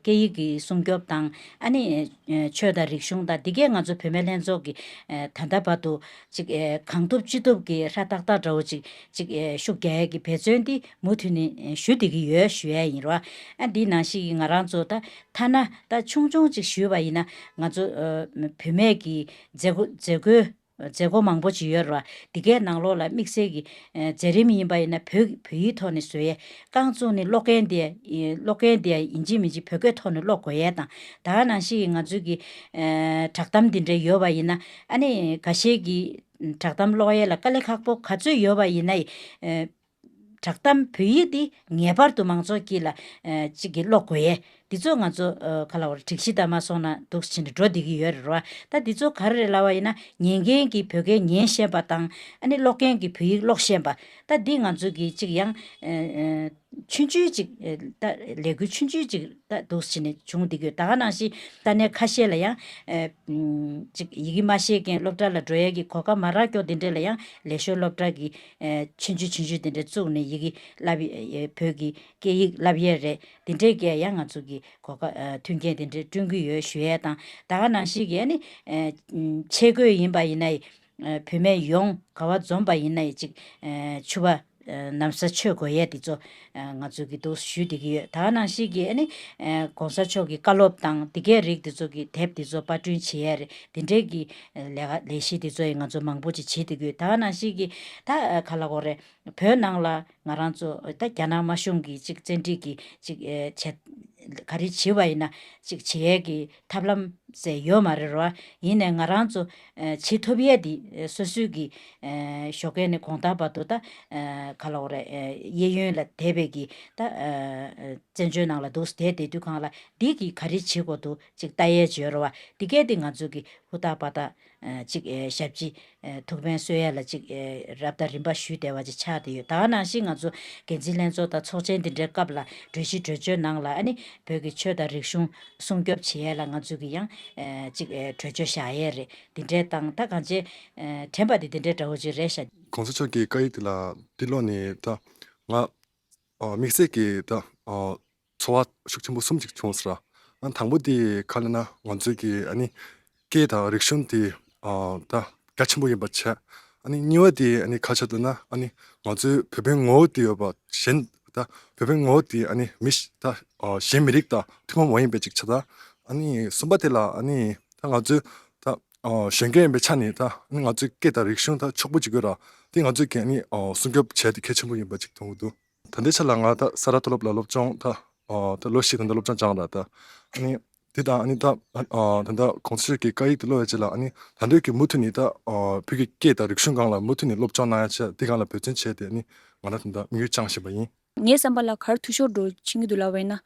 སྐད་ཡིག་གི་སྲུང་སྐྱོབ་དང་ཨ་ནི་ཆོས་དང་རིག་གཞུང་དང་འདི་གས་ང་ཚོ་བུད་མེད་ལྷན་ཚོགས་ཀྱི་ད་ལྟ་བར་དུ་ཅིག་གང་ཐུབ་ཅི་ཐུབ་ཀྱི་ཧྲ་ཏག་ཏག་འདྲ་བོ་ཅིག་ཅིག་ཤུགས་རྒྱག་ཡས་ཀྱི་འབད་བརྩོན་འདི་མུ་མཐུད་ནས་ཞུ་བསྡད་ཀྱི་ཡོད་ཞུ་ཡས་ཡིན་རོ། ཨ་འདི་ནང་བཞིན་གྱི་ང་རང་ཚོ་ད་ཐ་ན་ད་ཆུང་ཆུང་ཅིག་ཞུས་པ་ཡིན་ན་ང་ཚོ་བུད་མེད་ཀྱི་མཛད་སྒོ་མཛད་སྒོའི་མཛད་སྒོ་མང་པོ་ཅིག་ཡོད་རོ། འདི་གའི་ནང་ལོགས་ལ་དམིགས་བསལ་གྱི་མཛད་རིམ་ཡིན་པ་ཡིན་ན་བོད་བོད་ཡིག་ཐོག་ནས་བཟོ་ཡས་རྐང་བཙུགས་ནས་ཀློག་མཁན་དེ་ཀློག་མཁན་དེ་ཡིན་གཅིག་མིན་གཅིག་བོད་སྐད་ཐོག་ནས་ཀློག་དགོས་ཡས་དང་ད་ག་ནང་བཞིན་གྱི་ང་ཚོའི་གི་བསྒྲགས་གཏམ་འདི་འདྲ་ཡོད་པ་ཡིན་ན་ཨ་ནི་འགའ་ཤས་ཀྱི་བསྒྲགས་གཏམ་ཀློག་ཡས་ལ་དཀའ་ལས་ཁག་པོ་ག་ཚོད་ཡོད་པ་ཡིན་ན་བསྒྲགས་གཏམ་བོད་ཡིག་འདི་ངེས་པར་དུ་མང་ཚོགས་དཀྱིལ་ལ་གཅིག་གི་ཀློག་དགོས་ཡས་འདི་ཚོ་ང་ཚོ་ག་ལ་བར་སྒྲིག་གཞི་ལྟར་མ་སོང་ན་འདུག་ཕྱིན་ནས་འགྲོ་བསྡད་ཀྱི་ཡོད་རེད་རོ། ད་འདི་ཚོ་ག་རེ་རེད་ལབ་པ་ཡིན་ན་ཉན་མཁན་གྱི་བོད་སྐད་ཉན་ཤེས་པ་དང་ཨ་ནི་ཀློག་མཁན་གྱི་བོད་ཡིག་ཀློག་ཤེས་པ་ད་འདི་ང་ཚོ་གི་གཅིག་ཡང་ཆུང་ཆུང་ཅིག་ད་ལས་འགུལ་ཆུང་ཆུང་ཅིག་ད་འདུག་ཕྱིན་ནས་བྱུང་བསྡད་ཀྱི་ཡོད། ད་ག་ནང་བཞིན་ས་གནས་ཁ་ཤས་ལ་ཡང་ཅིག་ཡི་གེ་མ་ཤེས་མཁན་སློབ་གྲྭ་ལ་འགྲོ་ཡས་ཀྱི་གོ་སྐབས་མ་རག་ཀྱོག་འདི་འདྲས་ལ་ཡང་ལས་ཞོར་སློབ་གྲྭ་གི་ཆུང་ཆུང་ཆུང་ཆུང་དེ་འདྲ་བཙུགས་ནས་ཡི་གེ་བསླབ་ཡས་བོད་ཀྱི་སྐད་ཡིག་བསླབ་ཡས་རེད། དེ་འདྲས་ཀྱི་ཡང་ང་ཚོ་གི་གོ་སྐབས་མཐུན་རྐྱེན་དེ་འདྲས་བསྐྲུན་གྱི་ཡོད་ཞུ་ཡས་དང་ད་ག་ནང་བཞིན་གྱི་ཨ་ནི་ཆས་གོས་ཡིན་པ་ཡིན་ན་བུད་མེད་ཡོངས་ག་བ་འཛོམས་པ་ཡིན་ན་ཡི་ཅིག་ཕྱུ་པ་ན་བཟའ་མཆོད་དགོས་ཡས་དེ་ཚོ་ང་ཚོ་གི་འདུག་ཞུས་བསྡད་ཀྱི་ཡོད། ད་ག་ནང་བཞིན་གྱི་ཨ་ནི་༸གོང་ས་མཆོག་གི་བཀའ་སློབ་དང་དེ་གའི་རིགས་དེ་ཚོ་གི་དེབ་དེ་ཚོ་པར་སྐྲུན་བྱེད་ཡས་རེད། དེ་འདྲས་ཀྱི་ལས་ཀ་ལས་གཞི་དེ་ཚོ་ཡང་ང་ཚོ་མང་པོ་ཅིག་བྱེད་བསྡད་ཀྱི་ཡོད། ད་ག་ནང་བཞིན་གྱི་ད་ག་ལ་གོ་རེད། བོད་ནང་ལ་ང་རང་ཚོ་ད་རྒྱ་ནག་དམར་གཞུང་གི་ཅིག་བཙན་ཁྲིད་ཀྱི་ཅིག་ཨེ་བྱེད་ག་རེ་བྱེད་པ་ཡིན་ན་ཅིག་བྱེད་ཡས་ཀྱི་ཐབས་ལམ་ཟེར་ཡོད་མ་རེད་རོ། ཡིན་ནའི་ང་རང་ཚོ་ཨེ་བྱེད་ཐུབ་ཡས་དེ་ཨེ་སོ་སོའི་གི་ཨེ་ཞོགས་ཀས་ནས་དགོང་དག་བར་དུ་ད་ཨེ་ག་ལ་འོ་རེད། ཨེ་གཡས་གཡོན་ལ་བསྡད་པའི་གི་ད་ཨེ་བཙན་བྱོལ་ནང་ལ་འདུག་བསྡད་བསྡད་དུས་གང་ལ་འདི་གི་ག་རེ་བྱེད་དགོས་འདུག་ཅིག་ལྟ་ཡས་ཅིག་ཡོད་རེད་བ། འདི་གས་དེ་ང་ཚོ་གི་ཧུར་ཐག་པ་ཐག་ཨ་ཅིག་ཨེ་ཞབས་ཕྱི་ཨེ་ཐུགས་ཕན་གསོས་ཡ་ལ་ཅིག་ཨེ་རབ་དང་རིམ་པ་ཞུས་བསྡད་པ་ཅིག་ཆགས་བསྡད་ཡོད། ད་ག་ནང་བཞིན་ང་ཚོ་འགན་འཛིན་ལྷན་ཚོགས་དང་ཚོགས་ཆེན་འདི་འདྲའི་སྐབས་ལ་གྲོས་གཞི་གྲོས་ཆོད་ནང་ལ་ཨ་ནི་བོད་ཀྱི་ཆོས་དང་རིག་གཞུང་སྲུང་སྐྱོབ་བྱེད་ཡ་ལ་ང་ཚོ་གི་ཡང་ཨེ་ཅིག་ཨེ་གྲོས་ཆོད་བཞག་ཡས་རེད། འདི་འདྲའི་དང་ད་གང་ཅི་ཨེ་དྲན་པ་འདི་འདི་འདྲའི་འདྲ་བོ་ཅིག་རེད་ཤག་གོང་ས་མཆོག་གི་བཀའ་ཡིག་འདི་ལ་འདི་ཀློག་ནས་ད་ང་ཨ་དམིགས་བསལ་གྱི་ད་ཨ་ཚོར་བ་ཤུགས་ཆེན་པོ་གསུམ་ཅིག་བྱུང་ཟེར། ཨ་དང་པོ་དེ་ག་ལབ་ན་ང་ཚོའི་གི་ཨ་ནི་སྐད་དང་རིག་གཞུང་དེ་ཨ་ད་གལ་ཆེན་པོ་ཡིན་པ་བྱས། ཨ་ནི་གཉིས་པ་དེ་ཨ་ནི་ག་ཆགས་འདུག་ན་ཨ་ནི་ང་ཚོའི་བོད་པའི་ངོ་བོ་དེ་ཡོད་པ་གཞན་ད་བོད་པའི་ངོ་བོ་དེ་ཨ་ནི་མི་ད་ཨ་གཞན་མི་རིགས་དང་ཐུན་མོང་མ་ཡིན་པའི་ཅིག་ཆགས། ད་ཨ་ནི་གསུམ་པ་དེ་ལ་ཨ་ནི་ད་ང་ཚོའི་ད་ཨ་གཞོན་སྐྱེས་ཡིན་པའི་ཆ་ནས་ད་ཨ་ནི་ང་ཚོའི་སྐད་དང་རིག་གཞུང་ད་ཕྱུག་པོ་ཅིག་དགོས་ར། དེ་ང་ཚོས་ཀྱི་ཨ་ནི་ཨ་སྲུང་སྐྱོབ་བྱས་ཏེ་གལ་ཆེན་པོ་ཡིན་པ་ཅིག་མཐོང་གི་འདུག་ད་ལྟའི་ཆ་ལ་ང་ད་ས་རཱ་མཐོ་སློབ་ལ་སློབ་སྦྱོང་ད་ཨ་ད་ལོ་བཞི་ད་ལྟ་སློབ་སྦྱོང་སྦྱངས་ར། ད་ཨ་ནི་དེ་དང་ཨ་ནི་ད་ཨ་ད་ལྟ་གོང་ས་མཆོག་གི་བཀའ་ཡིག་དེ་ཀློག་ཡ་ཆེད་ལ་ཨ་ནི་ད་འདོད་ཀྱི་མུ་མཐུད་ནས་ད་ཨ་བོད་ཀྱི་སྐད་དང་རིག་གཞུང་སྒང་ལ་མུ་མཐུད་ནས་སློབ་སྦྱོང་གནང་ཡ་ཆེད་དེ་སྒང་ལ་འབད་བརྩོན་བྱས་ཏེ་ཨ་ནི་ང་རང་ད་ལྟ་དམིགས་ཡུལ་བཅངས་བཞིན་པ་ཡིན། ངའི་བསམ་པ་ལ་ག་རེ་འཐུས་ཤོར་འགྲོ་ཕྱིན་གྱི་འདུག་ལབ་པ་ཡིན་ན།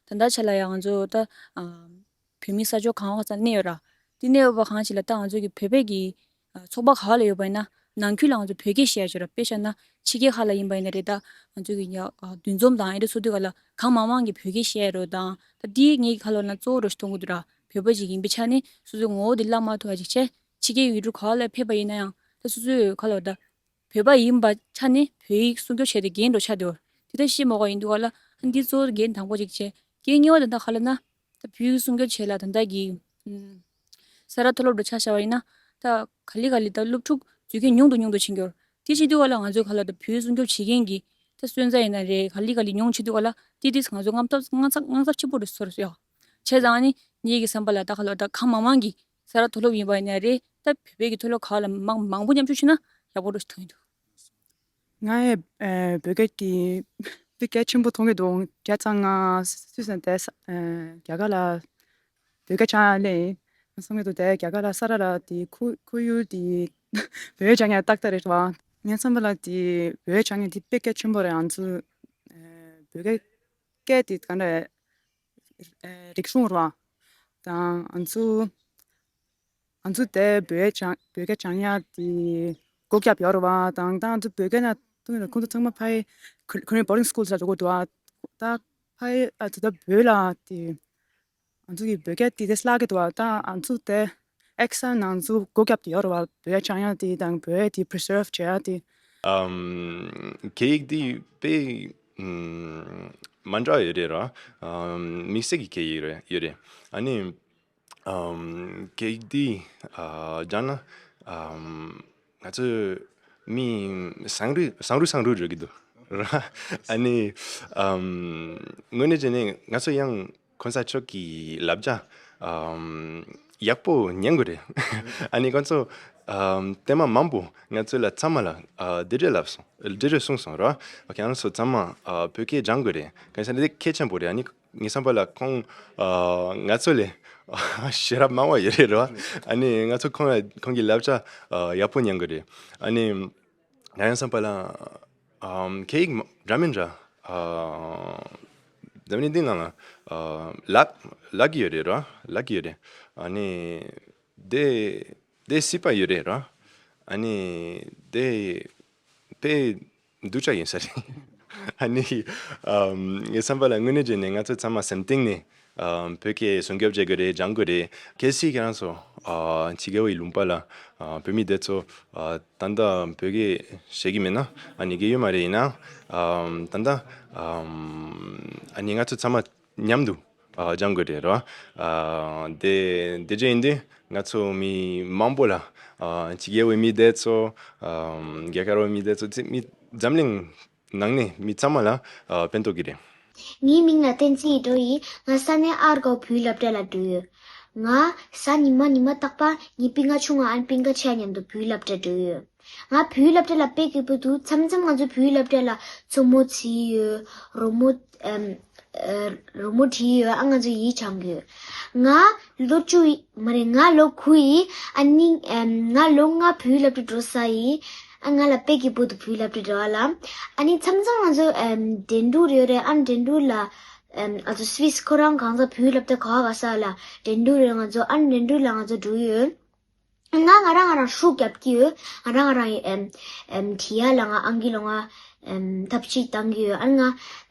ད་ལྟ་ཆ་ལ་ཡང་ང་ཚོ་ད་ཨ་བོད་མི་ས་ཕྱོགས་གང་བ་ཙམ་གནས་ཡོད་ར། དེ་གནས་ཡོད་པ་གང་ཞིག་ལ་ད་ང་ཚོ་གི་བོད་པའི་གི་ཨ་ཚོགས་པ་ག་བ་ལ་ཡོད་པ་ཡིན་ན། ནང་ཁུལ་ལ་ང་ཚོ་བོད་སྐད་བཤད་ཡ་ཅིག་ཡོད་ར། དཔེ་བཞག་ན་ཕྱི་རྒྱལ་ཁག་ལ་ཡིན་པ་ཡིན་ན་རེད། ད་ང་ཚོ་གི་ཡ་འདུ་འཛོམས་དང་ཨེ་འདྲ་ཚོགས་དུས་སྐབས་ལ་གང་མང་མང་གིས་བོད་སྐད་བཤད་ཡ་རོ་དང་། ད་འདི་ངའི་གི་ཁ་ལོ་ན་གཙོ་བོ་རོ་ཞིག་མཐོང་གི་འདུག་ར། བོད་པ་ཞིག་ཡིན་པའི་ཆ་ནས་སོ་སོའི་ངོ་བོ་དེ་བརླག་མ་ཐུབ་པ་ཅིག་བྱས། ཕྱི་རྒྱལ་ཡུལ་གྲུ་ག་ལ་ཕེབས་པ་ཡིན་ན་ཡང་ད་སོ་སོའི་ཁ་ལོ་ད་བོད་པ་ཡིན་པ་ཆ་ནས་བོད་ཡིག་སྲུང་སྐྱོབ་བྱས་ཏེ་འགན་འགྲོ་ཆགས་འདུག་དེ་ལྟར་བཤད་མ་དགོས་ཡིན་དུས་སྐབས་ལ་འདི་གཙོ་བོ་འགན་དང་པོ་ཅིག་བྱས། འགན་གཉིས་པ་དེ་ད་ག་ལ་ན། ད་བོད་ཡིག་སྲུང་སྐྱོབ་བྱེད་ལ་ད་ལྟ་གི་ཨུམ་ས་རཱ་མཐོ་སློབ་འགྲོ་ཆ་བཞག་པ་ཡིན་ན། ད་ག་ལེ་ག་ལེ་ད་སློབ་ཕྲུག་འཛུལ་མཁན་ཉུང་དུ་ཉུང་དུ་ཕྱིན་གྱི་ཡོད། དེ་བྱེད་དུས་སྐབས་ལ་ང་ཚོའི་ཁ་ལ་ད་བོད་ཡིག་སྲུང་སྐྱོབ་བྱེད་མཁན་གྱི་ད་སོན་རྩ་ཡིན་ན་རེད། ག་ལེ་ག་ལེ་ཉུང་ཕྱིན་དུས་སྐབས་ལ་དེ་དུས་ང་ཚོ་དངངས་སྐྲག་དངངས་སྐྲག་དངངས་འཚབ་ཆེན་པོ་རེད་བཟོ་རེད་ཡ། བྱས་ཙང་ཨ་ནི་ངེད་ཀྱི་བསམ་པ་ལ་ད་ག་ལ་ད་གང་མང་མང་གིས་ས་རཱ་མཐོ་སློབ་ཡིན་པ་ཡིན་ན་རེད། ད་བོད་པའི་གི་མཐོ་སློབ་ཁག་ལ་མང་མང་པོ་མཉམ་ཞུགས་བྱས་ན་ཡག་པོ་འགྲོ་ཞིག་མཐོང་གི་འདུག་ང་ཡི་ཨ་བོད་སྐད་ཀྱི་དཔེ་གལ་ཆེན་པོ་མཐོང་གི་འདུག་བྱས་ཙང་ང་སུད་སི་ནས་དེ་ས་ཨ་རྒྱ་གར་ལ་བོད་སྐད་སྦྱང་ཡ་སླེབས་ཡིན། ང་བསམ་གྱི་འདུག་དེ་རྒྱ་གར་ལ་ས་རཱ་ལ་དེ་ཁོར་ཁོར་ཡུག་དེ་བོད་སྦྱང་ཡ་ཏག་ཏག་རེད་བ། ངའི་བསམ་པ་ལ་དེ་བོད་སྦྱང་ཡ་དེ་དཔེ་གལ་ཆེན་པོ་རེད། ང་ཚོ་ཨ་བོད་སྐད་སྐད་དེ་ག་འདྲ་ཨ་རིག་གཞུང་རེད་བ། དང་ང་ཚོ་ང་ཚོ་དེ་བོད་སྦྱང་བོད་སྐད་སྦྱང་ཡ་དེ་སྒོ་བརྒྱབ་ཡོད་རེད་བ། དང་ད་ང་ཚོ་བོད་སྐད་ན་ཐུག་ནས་ཁོང་ཚོ་ཚང་མ་ཕ་ཡི་ཁོ་ཁོ་རང་བོར་ཌིང་སི་ཀུལ་ལ་འགྲོ་གི་འདུག་བ། ད་ཕ་ཡི་ཨ་ད་ལྟ་བོད་ལ་དེ་ང་ཚོ་གི་བོད་སྐད་དེ་དེ་བརླག་གི་འདུག་བ། ད་ང་ཚོ་དེ་ཨེག་ས་ནང་ཚོ་སྒོ་བརྒྱབ་ཀྱི་ཡོད་རེད་བ། བོད་སྦྱང་ཡ་དེ་དང་བོད་དེ་པི་རི་སར་བ་བྱེད་ཡ་དེ། ཨམ། སྐད་ཡིག་འདི་དཔེ་ཨམ་མ་འདྲ་ཡོད་རེད་ར། ཨམ། དམིགས་བསལ་གྱི་སྐད་ཡིག་རེད་ཡོད་རེད། ཨ་ནི་ཨམ། སྐད་ཡིག་འདི་ཨ་སྦྱང་ན་ཨམ་ང་ཚོ་མི་སང་རུ་སང་རུ་སང་རུ་འགྲོ་གི་འདུག་ར། ཨ་ནི་ཨམ་དངོས་གནས་བྱས་ནས་ང་ཚོ་ཡང་གོང་ས་མཆོག་གི་བསླབ་བྱ་ཨམ་ཡག་པོ་ཉན་དགོས་རེད། ཨ་ནི་ཁོང་ཚོ་ཨམ་ཐེངས་མ་མང་པོ་ང་ཚོ་ལ་ཚང་མ་ལ་ཨ་འདི་འདྲས་ལབ་སོང་། འདི་འདྲས་གསུངས་སོང་ར། ཁྱེད་རང་ཚོ་ཚང་མ་ཨ་བོད་སྐད་སྦྱང་དགོས་རེད། གང་ཟེར་ན་འདི་གལ་ཆེན་པོ་རེད། ཨ་ནི་ངའི་བསམ་པ་ལ་ཁོང་ཨ་ང་ཚོ་ལས་ཤེས་རབ་མང་བ་ཡོད་རེད་ར། ཨ་ནི་ང་ཚོ་ཁོང་ལ་ཁོང་གི་བསླབ་བྱ་ཨ་ཡག་པོ་ཉན་དགོས་རེད། ཨ་ནི། ང་ཡང་བསམ་པ་ལ། ཨམ། སྐད་ཡིག་མ་འདྲ་མིན་འདྲ། ཨ། འཛམ་གླིང་འདི་ནང་ལ། ཨ། ལབ་ལབ་ཀྱི་ཡོད་རེད་ར། ལབ་ཀྱི་ཡོད་རེད། ཨ་ནི། དེ་དེ་སྲིད་པ་ཡོད་རེད་ར། ཨ་ནི། དེ་དཔེ་སྡུག་ཅག་ཡིན་ས་རེད། ཨ་ནི། ཨམ། ངའི་བསམ་པ་ལ་དངོས་གནས་བྱས་ནས་ང་ཚོ་ཚང་མ་སེམས་གཏིང་ནས། ཨམ། བོད་སྐད་སྲུང་སྐྱོབ་བྱེད་དགོས་རེད། སྦྱང་དགོས་རེད། གལ་སྲིད་ཁྱེད་རང་ཚོ། ཨ། ཕྱི་རྒྱལ་བའི་ལུང་པ་ལ། ཨ། བོད་མི་དེ་ཚོ། ཨ། ད་ལྟ་བོད་སྐད་བཤད་ཀྱི་མེད་ན། ཨ་ནི་སྐད་ཡོད་མ་རེད། ཡིན་ན། ཨམ། ད་ལྟ། ཨམ། ཨ་ནི་ང་ཚོ་ཚང་མ་མཉམ་དུ། ཨ། སྦྱང་དགོས་རེད་རོ། ཨ། དེ་དེ་འདྲ་ཡིན་དུས་ང་ཚོ་མི་མང་པོ་ལ། ཨ། ཕྱི་རྒྱལ་བའི་མི་དེ་ཚོ། ཨམ། རྒྱ་གར་བའི་མི་དེ་ཚོ་ཚི་མི་འཛམ་གླིང་ནང་ནས་མི་ཚང་མ་ལ། ཨ། ཕན་ཐོགས་ཀྱི་རེད། ངའི་མིང་ལ་བསྟན་འཛིན་ཡེ་ཀྲོ་ཡིན། ང་ས་གནས་ཨར་ཀའོ་བོད་སློབ་གྲྭ་ལ་འགྲོ་ཡོད། ང་གཟའ་ཉི་མ་ཉི་མ་རྟག་པར་ངའི་སྤུན་ཀ་ཆུང་ང་ཨན་སྤུན་ཀ་ཆེ་མཉམ་དུ་བོད་སློབ་གྲྭ་འགྲོ་ཡོད། ང་བོད་སློབ་གྲྭ་ལ་དཔེ་སྐྱིད་པོ་འདུག་མཚམས་མཚམས་ང་ཚོ་བོད་སློབ་གྲྭ་ལ་མཚོ་མོ་བྱིས་ཡོད། རོལ་མོ་ཨམ། ཨ། རོལ་མོ་བྲིས་ཡོད། ཨ། ང་ཚོ་ཡིག་སྦྱང་གི་ཡོད། ང་ལོ་བཅུ་ཡི་མ་རེད། ང་ལོ་དགུ་ཡིན། ཨ་ནི་ཨམ། ང་ལོ་ལྔ་བོད་སློབ་གྲྭ་འགྲོ་ས་ཡིན། ཨ། ང་ལ་དཔེ་སྐྱིད་པོ་འདུག་བོད་སློབ་གྲྭ་འགྲོ་བ་ལ། ཨ་ནི་མཚམས་མཚམས་ང་ཚོ་ཨམ། འགྲན་བསྡུར་ཡོད་རེད། ཨ། འགྲན་བསྡུར་ལ་ཨམ། ང་ཚོ་སུད་སི་ཁོ་རང་གང་ས་བོད་སློབ་གྲྭ་ག་ག་ས་ལ་འགྲན་བསྡུར་ཡོད། ང་ཚོ་ཨ་ནི་འགྲན་བསྡུར་ལ་ང་ཚོ་འགྲོ་ཡོད། ང་ང་རང་ང་རང་ཧྲུག་རྒྱབ་ཀྱི་ཡོད། ང་རང་ང་རང་ཨེམ་ཨེམ་བྲིས་ཡ་ལ་ང་ཨང་ཀི་ལོ་ང་ཨེམ་ཐབས་ཤེས་བཏང་གི་ཡོད། ཨ་ང་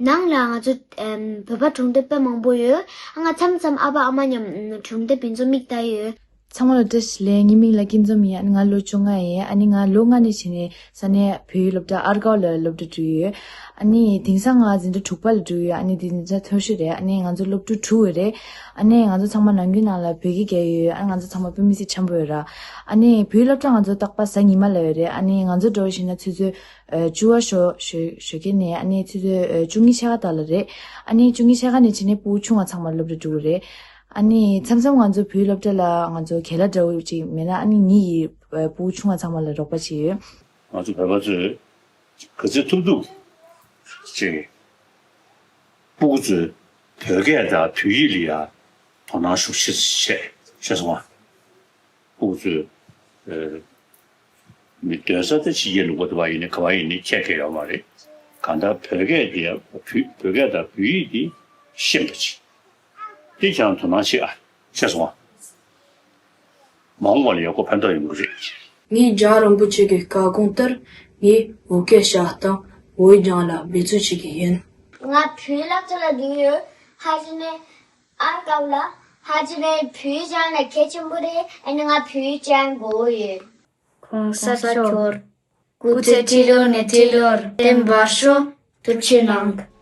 ནང་ལ་ང་ཚོ་ཨེམ་བོད་པ་གྲོང་སྡེ་དཔེ་མང་པོ་ཡོད། ཨ་ང་མཚམས་མཚམས་ཨ་ཕ་ཨ་མ་མཉམ་གྲོང་སྡེ་ཕན་ཚུན་མིག་ལྟ་ཡོད། ཚང་མ་ལ་བཀྲ་ཤིས་བདེ་ལེགས། ངའི་མིང་ལ་སྐྱིད་འཛོམས་ཡིན། ཨ་ནི་ང་ལོ་བཅོ་ལྔ་ཡིན། ཨ་ནི་ང་ལོ་ལྔ་ནས་བྱས་ནས་ས་གནས་བོད་ཡིག་སློབ་གྲྭ་ཨར་ཀའོ་ལ་སློབ་གྲྭ་འགྲོ་ཡི་ཡོད། ཨ་ནི་དེང་སང་ང་འཛིན་གྲྭ་དྲུག་པ་ལ་འགྲོ་ཡི་ཡོད། ཨ་ནི་འདི་འཛིན་གྲྭ་མཐོ་ཤོས་རེད། ཨ་ནི་ང་ཚོ་སློབ་ཕྲུག་དྲུག་ཡོད་རེད། ཨ་ནི་ང་ཚོ་ཚང་མ་ནམ་རྒྱུན་ནང་ལ་བོད་སྐད་རྒྱག་ཡོད། ཨ་ནི་ང་ཚོ་ཚང་མ་བོད་མི་སེར་ཆེན་པོ་ཡོད་ར། ཨ་ནི་བོད་སློབ་གྲྭ་ང་ཚོ་རྟག་པར་གཟའ་ཉི་མ་ལ་ཡོད་རེད། ཨ་ནི་ང་ཚོ་འགྲོ་བཞིན་ན་ཆུ་ཚོད་ཨ་བཅུ་པ་ཞོ་ཞོ་ཞོགས་ཀས་ནས་ཨ་ནི་ཆུ་ཚོད་ཨ་བཅུ་གཉིས་ཕྱེད་ཀ་དག་ལ་རེད། ཨ་ནི་བཅུ་གཉིས་ཕྱེད་ཀ་ནས་བྱས་ནས་ཕྲུ་གུ་ཆུང་བ་ཚང་མ་སློབ་གྲྭ་འགྲོ་གི་རེད། ཨ་ནི་མཚམས་མཚམས་ང་ཚོ་བོད་སློབ་གྲྭ་ལ་ང་ཚོ་གྱལ་ལ་འདྲ་བོ་ཅིག་མེད་ན་ཨ་ནི་ངེད་ཀྱིས་ཨ་ཕྲུ་གུ་ཆུང་བ་ཚང་མ་ལ་རོགས་པ་བྱས་ཡོད། ང་ཚོ་བོད་པ་ཚོས་ག་ཚོད་ཐུབ་ཐུབ་ཅིག་ཕྲུ་གུ་ཚོས་བོད་སྐད་དང་བོད་ཡིག་ལ་ཡ་དོ་སྣང་ཤུགས་ཆེ་བྱས་ཤེས་སོང་ང་། ཕྲུ་གུ་ཚོས་ཨ་མི་སྡོད་ས་དེ་ཕྱི་རྒྱལ་ལུང་པ་དུ་བ་ཡིན་ནའི་ག་བ་ཡིན་ནའི་ཁྱད་ཁྱད་ཡོད་མ་རེད། གང་ལྟར་བོད་སྐད་དེ་བོད་བོད་སྐད་དང་བོད་ཡིག་དེ་ཤེས་པ་ཅིག་དེ་ཀྱང་དོ་སྣང་ཆེ་ཨ་ཤེས་སོང་ང་། མ་འོངས་པ་ལ་ཡག་པོ་ཕན་ཐོགས་ཡོང་གི་རེད། ངས་རྒྱལ་བ་རིན་པོ་ཆེ་གི་བཀའ་དགོངས་ལྟར་ངས་བོད་སྐད་བྱས་སྟངས་བོད་ཡིག་སྦྱང་ལ་འབད་རྩོལ་བྱེད་ཀྱི་ཡིན། ང་བོད་སློབ་གྲྭ་ལ་འགྲོ་ཡོད། ཧ་ཅི་ནས་ཨར་སྐབས་ལ་ཧ་ཅི་ནས་བོད་ཡིག་སྦྱང་ན་གལ་ཆེན་པོ་རེད། ཨ་ནི་ང་བོད་ཡིག་སྦྱང་དགོས་ཡོད། གོང་ས་མཆོག་སྐུ་ཚེ་ཁྲི་ལོ་ནས་ཁྲི་ལོར་བརྟན་པར་ཤོག་ཐུགས་རྗེ་གནང་།